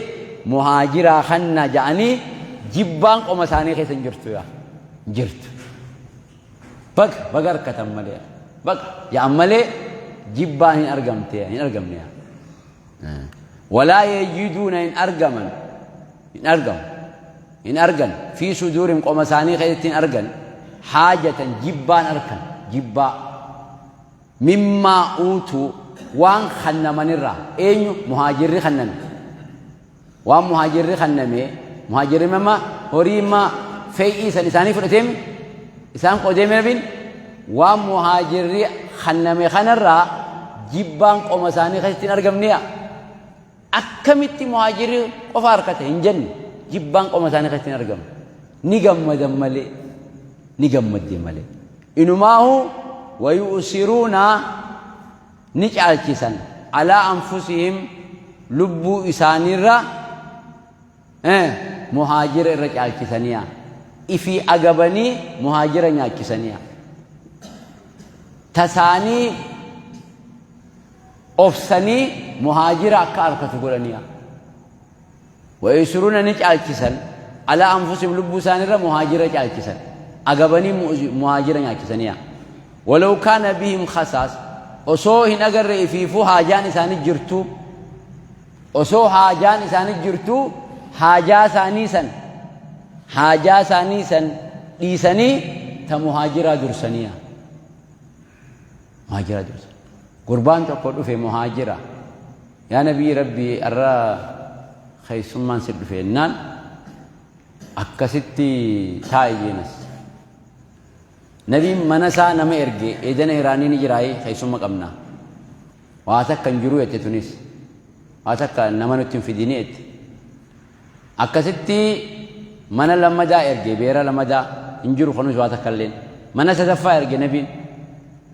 muhaajiraa kanna ja'anii jibbaan qoma isaanii keessa hin jirtu yaa. Jirtu. Baga baga harkatan malee. Baga ja'an malee jibbaan hin argamte hin argamne yaa. Walaa yajiduuna hin argaman hin argamu hin argan fi suduurim qoma isaanii keessatti hin argan haajatan jibbaan arkan jibbaa Mimmaa uutuu waan khannamanirraa eenyu muhaajirri khanname waan muhaajirri khanname muhaajirri mamma horii ma fe'ii san isaanii fudhateemi isaan qoodeemi nabiin waan muhaajirri khanname kanarraa jibbaan qoma isaanii keessatti hin argamneya Akkamitti muhaajirri qofa harkate hin jenne jibbaan qoma isaanii keessatti hin argamu. Ni gammadan malee ni gammadde malee. Inumaahu wayu'siruuna ni caalchisan alaa anfusihim lubbuu isaaniirra muhaajira irra caalchisaniya. Ifii agabanii muhaajira nyaachisaniya. Tasaanii obsanii muhaajira akka arkatu godhaniya. Wayusiruuna ni caalchisan Alaa anfusihim lubbuu isaanirra muhaajira caalchisan. Agabanii muhaajira nyaachisaniya. Walaw kaana bihim khasaas osoo hin agarre ifiifuu haajaan isaanii jirtuu osoo haajaan isaanii jirtuu haajaa isaanii san haajaa isaanii san dhiisanii ta muhaajiraa dursaniya. Muhaajiraa dursan. Gurbaan tokko dhufe muhaajira. Yaa Nabiyyi Rabbii arra keessummaan si dhufe jennaan akkasitti taa'i jeenas. Nabiin mana isaa nama erge eedana hiraanii ni jiraayee keessumma qabna. Waa takka hin jiru jette tunis. Waa takka nama nutti hin fidini jette. Akkasitti mana lammadaa erge beera lamadaa hin jiru kunis waa takka illeen. Mana sadaffaa erge nabiin.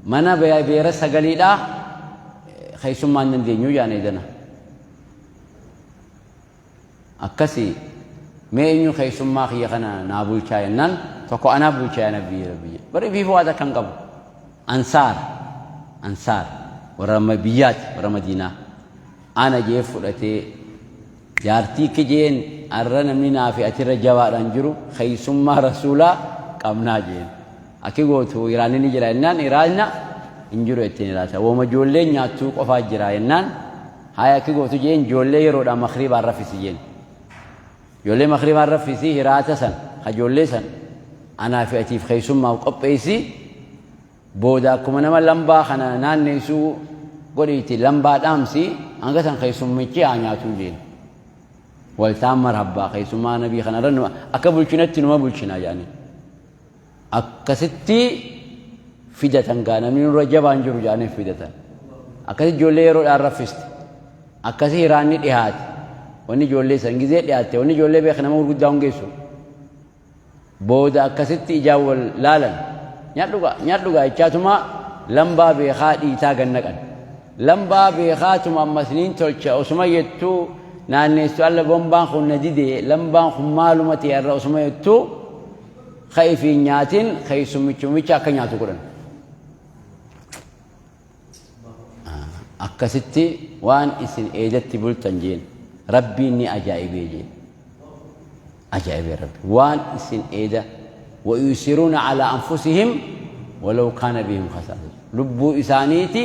Mana beera sagaliidhaa keessummaa hin dandeenyu jaan eedana. Akkasi mee eenyu keessummaa kiyya kana naa bulchaa jennaan tokko anaa bulchaa yaa nabiyyi rabbi jedhe. Bari ifiifuu waa takka hin qabu. Ansaar ansaar warra biyyaati warra madiinaa. Ana jee fudhatee jaartii kijeen arra namni naa fi atirra jabaadhaan jiru keessummaa rasuulaa qabnaa jeen. Akki gootu iraanni ni jira jennaan iraanna hin jiru jetteen iraata. Wooma ijoolleen nyaattuu qofaa jira jennaan haya akki gootu jeen ijoollee yeroodhaan makriibaan raffisi jeen. Ijoollee makriibaan raffisi hiraata san ka ijoollee san anaa fi atiif keessummaaf qopheessi booda akkuma nama lambaa kana naanneessuu godhiiti lambaa dhaamsi hanga san keessummichi haa nyaatuu jeen. Waltaan marhabbaa keessummaa nabii kanarra akka bulchinatti numa bulchinaa jedhanii. Akkasitti fidatan gaa namni nurra jabaan jiru jedhanii fidatan. Akkasi ijoollee yeroodhaan raffiste. Akkasi hiraanni dhihaate. Wanni ijoollee san gizee dhihaatte wanni ijoollee beek nama gurguddaa hungeessu. Booda akkasitti ijaan wal laalan. Nyaadhu gaa nyaadhu gaa jechaatuma lambaa beekaa dhiitaa gad naqan. Lambaa beekaatuma ammas niin tolcha osuma jettuu naanneessu alla bombaan kun na dide lambaan kun maaluma ta'e irra osuma jettuu ka ifii hin nyaatin keessummichumicha akka nyaatu godhan. Akkasitti waan isin eedatti bultan jeen rabbiin ni ajaa'ibee jeen. Ajaa'ibee rabbi waan isin eeda wayusiruuna alaa anfusihim walaw kaana bihim khasaasa lubbuu isaaniiti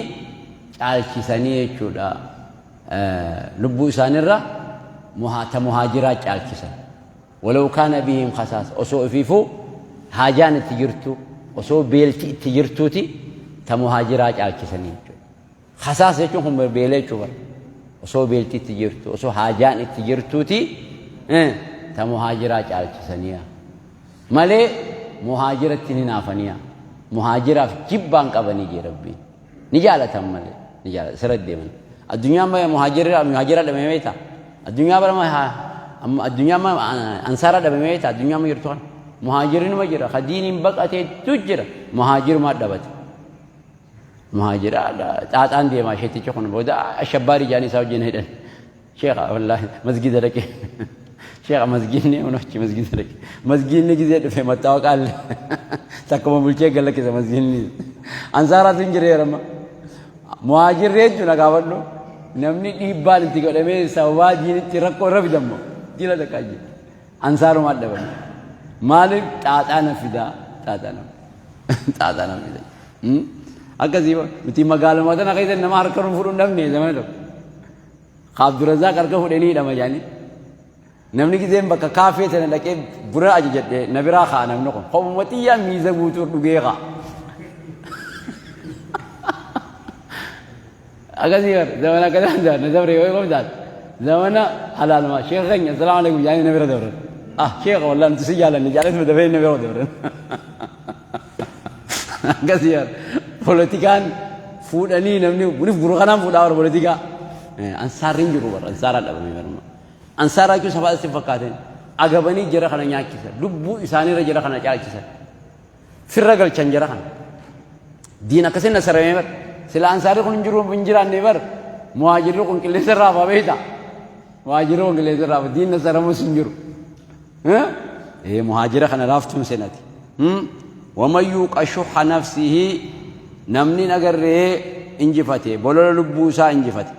caalchisanii jechuudha lubbuu isaanirra ta muhaajiraa caalchisan. Walaw kaana bihim khasaasa osoo ifiifuu haajaan itti jirtu osoo beelti itti jirtuuti ta muhaajiraa caalchisanii jechuudha. Khasaasa jechuun kun beela jechuu bara. Osoo beelti itti jirtu osoo haajaan itti jirtuuti ta muhaajiraa caalchisanii malee muhaajiratti ni naafanii muhaajiraaf jibbaan qabanii jee rabbiin. Ni jaalatan malee ni jaalatan sirra deeman. Addunyaan baya muhaajira muhaajira dhabame beektaa? Addunyaa bara addunyaa ansaara dhabame beektaa? Addunyaa ma jirtu kana. Muhaajirri numa jira ka diiniin baqateetu jira muhaajirumaa dhabate. Muhaajira xaaxaan deemaa isheettichi kun booda ashabbaarii jaanii isaa wajjin hidhan. Sheekha wallaahi masgiida dhaqee. Sheekha masgiidni unochi masgiida dhaqe. Masgiidni gizee dhufe mattaawaqaallee takkuma bulchee galakkisa masgiidni. Ansaaraatu hin jirre yeroo Muhaajirri jechuun gaafadhu namni dhiibbaan itti godhamee sababaa diinitti rakkoo irra fidammo jila takkaa jira. Ansaarumaa dhabame. Maaliif xaaxaa na fidaa xaaxaa na xaaxaa na fida. Akkasii nuti magaaluma tana keessa nama harka nu fudhu hin dhabne zamana tokko. Ka Abdurazaaq harka fudhee ni hidhama jedhanii. Namni gizeen bakka kaafee sana dhaqee buna ajajadhe na biraa ka'a namni kun. Kophuma xiyyaa miiza guutuu dhugee ka'a. Akkasii bar zamana akkanaa na dabre yoo eegom taate zamana halaaluma sheekha keenya assalaamu alaikum jedhanii na bira dabran. Ah sheekha wallah nuti si jaalanne jaalatuma dafee na bira dabran. Akkasii bar polotikaan fuudhanii namni kunis gurra kanaan fuudhaa bara polotikaa. Ansaarri hin jiru bara ansaaraan dhabame baruma. Ansaaraa jechuun safaa isin fakkaateen agabanii jara kana nyaachisan lubbuu isaaniirra jara kana caalchisan firra galchan jara kana. Diin akkasiin nasaramee bar sila ansaarri kun hin jiru hin jiraanne bar muhaajirri kun qilleensa irraa hafaa beektaa. Muhaajirri kun qilleensa irraa hafa diin nasaramus hin jiru. Ee muhaajira kana laaftuun seenati. Waman yuuqa shuhha nafsihi namni hin agarree injifate bolola lubbuu isaa injifate.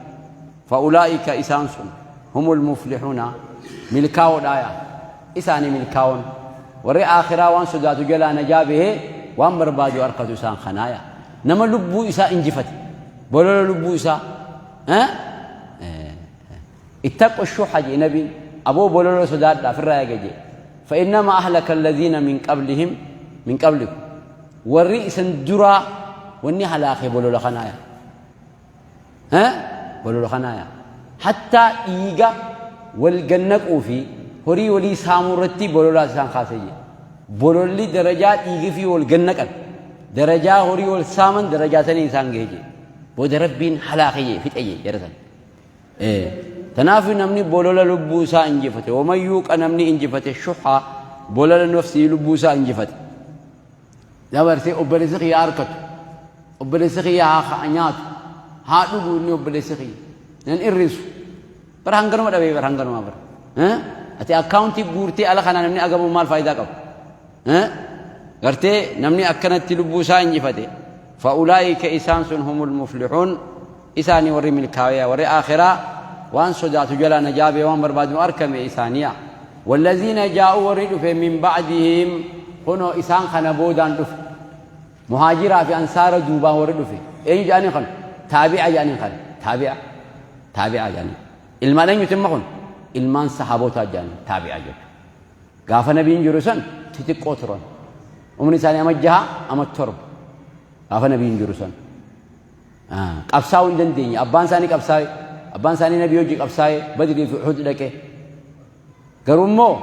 Fa'ulaa'ika isaan sun humul muflixuuna milkaa'oodhaa yaa. Isaani milkaa'oon. Warri aakhiraa waan sodaatu jalaa najaa bahee waan barbaadu arkatu isaan kanaaya. Nama lubbuu isaa injifate. Bolola lubbuu isaa. Ittaqu shuha jee nabiin. Aboo bolola sodaadhaa ofirraa eega jee. Fa'innama ahlaka alladhiina min qablihim min qablikum. Warri isan duraa wanni halaake bolola kanaaya. Bolola kanaaya. Hattaa dhiiga wal gannaquu fi horii walii saamuu irratti bololaa isaan kaasee jira. Bololli darajaa dhiigi fi wal gannaqan, darajaa horii wal saaman darajaa sanii isaan gahee jira. Booda Rabbiin halaake jee fixe jee jara san. Tanaaf namni bolola lubbuu isaa injifate, wamayyuuqa namni injifate shuha bolola nafsii lubbuu isaa injifate. Dabarsee obboleessi kiyya harkatu, obboleessi kiyya haa nyaatu, haa dhugu inni obboleessi kiyya nan irrisu. Bara hanganuma dhabee bara hanganuma bara. Ati akkaawuntii guurtee ala kanaa namni agabu maal faayidaa qaba? Gartee namni akkanatti lubbuu isaa injifate. Fa'ulaa'ika isaan sun humul muflixuun isaanii warri milkaa'ee warri aakhiraa waan sodaatu jalaa najaa bee waan barbaadu arkame isaaniya. Wallaziina jaa'uu warri dhufe min ba'dihim kunoo isaan kana boodaan dhufe. Muhaajiraa fi ansaara duubaan warri dhufe. Eenyu jedhaniin kana? Taabi'a jedhaniin kana. Taabi'a. Taabi'a jedhaniin. Ilmaan eenyuti imma kun? Ilmaan sahaabotaa jedhaniin taabi'a jechuudha. Gaafa nabiin jiru san xixiqqoo turan. Umri isaanii ama 6 ama 7. Gaafa nabiin jiru san. Qabsaa'uu hin dandeenye. Abbaan isaanii qabsaa'e. Abbaan isaanii nabii hojii qabsaa'e. Badrii fi Uhud dhaqe. Garuu immoo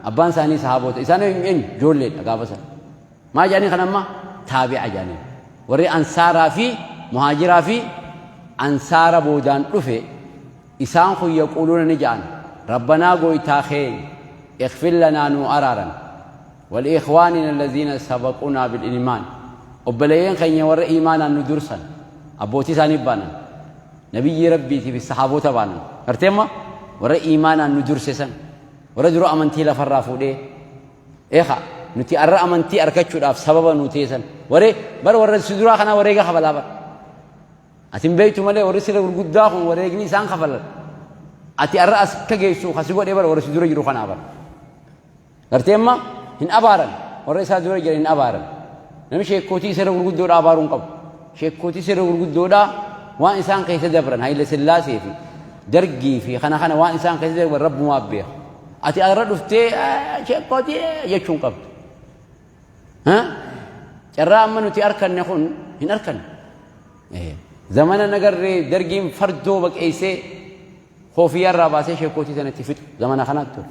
abbaan isaanii sahaabota. Isaan eenyu? Ijoolleedha gaafa san. Maal jedhanii kan amma? Taabi'a jedhanii. Warri ansaaraa fi muhaajiraa fi ansaara boodaan dhufe isaan kun yaquuluuna ni ja'an. Rabbanaa gooytaa keenya ighfir lanaa nuu araaran. Waliikhwaanina allaziina sabaqunaa bil iimaan. Obboleeyyan keenya warra iimaanaan nu dursan abbootii isaanii baanan. Nabiyyii Rabbiitii fi sahaabota baanan. Gartee amma warra iimaanaan nu durse san warra dura amantii lafarraa fuudhee eeka nuti arra amantii argachuudhaaf sababa nu ta'e san waree bara warra si duraa kanaa wareega kafalaa bara. Ati hin beektu malee warri sirra gurguddaa kun wareegni isaan kafalan. Ati arra as akka geessu kasi godhee bara warra si dura jiru kanaa bara. Gartee amma hin abaaran warra isaa dura jiran hin abaaran. Namni sheekkootii sirra gurguddoodhaa abaaruu hin qabu. Sheekkootii sirra gurguddoodhaa waan isaan keessa dabran Haayile Sillaasee fi Dargii fi kana kana waan isaan keessa dabran rabbumaa beeka. Ati arra dhuftee sheekkootii jechuu hin qabdu. Carraa amma nuti arkanne kun hin arkanne. Zamana nagarree dargiin fardoo baqeessee koofiyyaa irraa baasee sheekkootii sana itti fixu zamana kanaatti ture.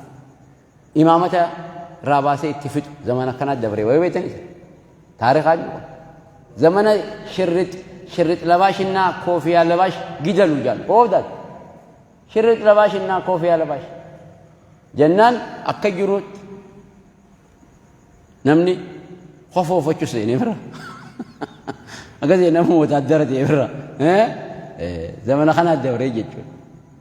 Imaamata irraa baasee itti fixu zamana kanaatti dabree wayii beektan isa. Taarikaa jiru. Zamana shirrix shirrix labaashinnaa koofiyaa labaash gidalu jaan koofdaat. Shirrix labaashinnaa koofiyaa labaash. Jennaan akka jiruutti namni kofoo uffachuu seenee bira. Akkasii nama wotaaddara ta'e bira. Zamana kanaa dabree jechuudha.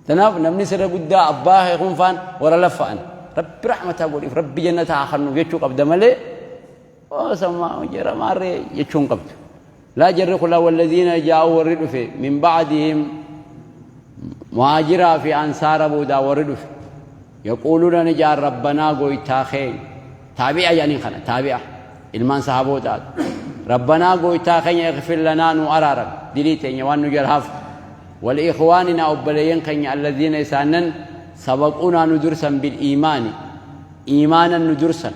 Tanaaf namni sirra guddaa abbaa kee kun faan warra laffa'an rabbi rahmataa godhiif rabbi jannata haa kennuuf jechuu qabda malee osoma jaramaarree jechuu hin qabdu. Laa jarri kun laa wallaziina jaa'u warri dhufe min ba'dihim muhaajiraa fi ansaara boodaa warri dhufe yaquuluuna ni ja'an rabbanaa gooytaa keenya taabi'a jedhanii kana taabi'a ilmaan sahabootaati rabbanaa gooytaa keenya ighfir lanaa nu araaram dilii teenya waan nu jala hafte waliikhwaaninaa obboleeyyan keenya allaziina isaanan sabaquunaa nu dursan bil iimaani iimaanan nu dursan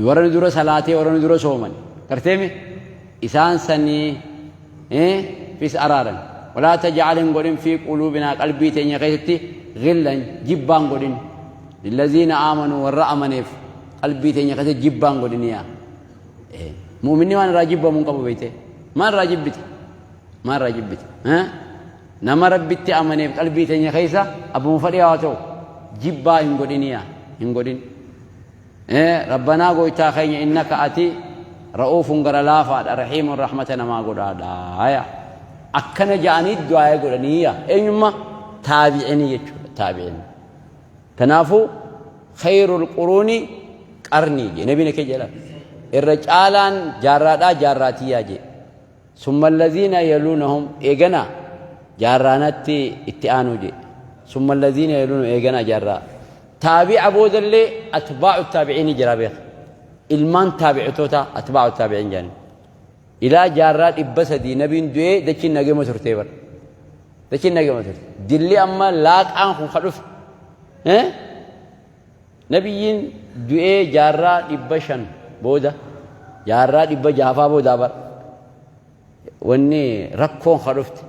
Warra nu dura salaatee warra nu dura sooman. Garteemi isaan sanii fis araaran. Walaa taj'al hin godhin fi quluubinaa qalbii teenya keessatti ghillan jibbaan godhin. Lillaziina aamanuu warra amaneef qalbii teenya keessatti jibbaan godhin yaa. Mu'minni waan irraa jibbamu hin qabu beekte. Maal irraa jibbite? Maal irraa jibbite? Nama Rabbitti amaneef qalbii teenya keessa abbuma fedhee haa ta'u jibbaa hin godhin yaa hin godhin. Rabbanaa gooytaa keenya innaka ati ra'uufun gara laafaadha rahiimun rahmata namaa godhaadha yaa akkana ja'anii du'aa'ee godhanii yaa eenyummaa taabi'inii jechuudha taabi'inii kanaafuu khayrul quruuni qarnii jee nabiin akka jedhan irra caalaan jaarraadhaa jaarraatiyyaa jee summa allaziina yaluunahum eegana jaarraanatti itti aanuu jee. Summa alladhiina yaluun eeganaa jaarraa taabi'a boodallee atbaa'u taabiciini jira beeka. Ilmaan taabicitoota atbaa'u taabiciin jedhani. Ilaa jaarraa 300 nabiin du'ee dachiin nagema turtee bara. Dachiin nagema turte. Dilli amma laaqaan kun ka dhufe. Nabiyyiin du'ee jaarraa 500 booda, jaarraa 600faa boodaa bara. Wanni rakkoon ka dhufte.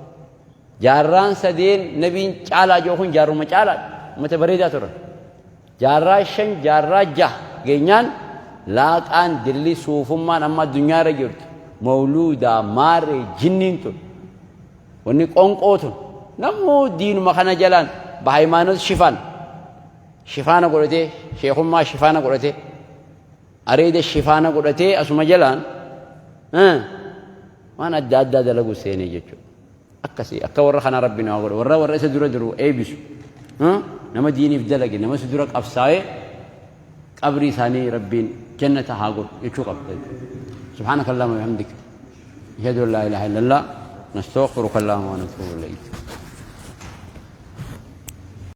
Jaarraan sadeen nabiin caalaa jiru kun jaarruma caalaadha. Ummata bareedaa turan. Jaarraa 5, jaarraa 6 geenyaan laaqaan dilli suufummaan amma addunyaa irra jirtu mawluudaa maarree jinniin tun wanni qonqoo tun namuu diinuma kana jalaan bahayimaanot shifaan shifaana godhatee, sheekummaa shifaana godhatee, areeda shifaana godhatee asuma jalaan waan adda addaa dalagu seenee jechuudha. Akkasii akka warra kanaa rabbi nama godhu, warra warra isa dura jiru eebisu, nama diiniif dalage, nama isa dura qabsaa'ee qabrii isaanii rabbiin jannata haa godhu jechuu qabda jechuudha. Subhaanaka Allahumma wa bihamdika. Ashhadu an laa ilaaha illallah. Nastaghfiruka Allahumma wa natuubu ilayk.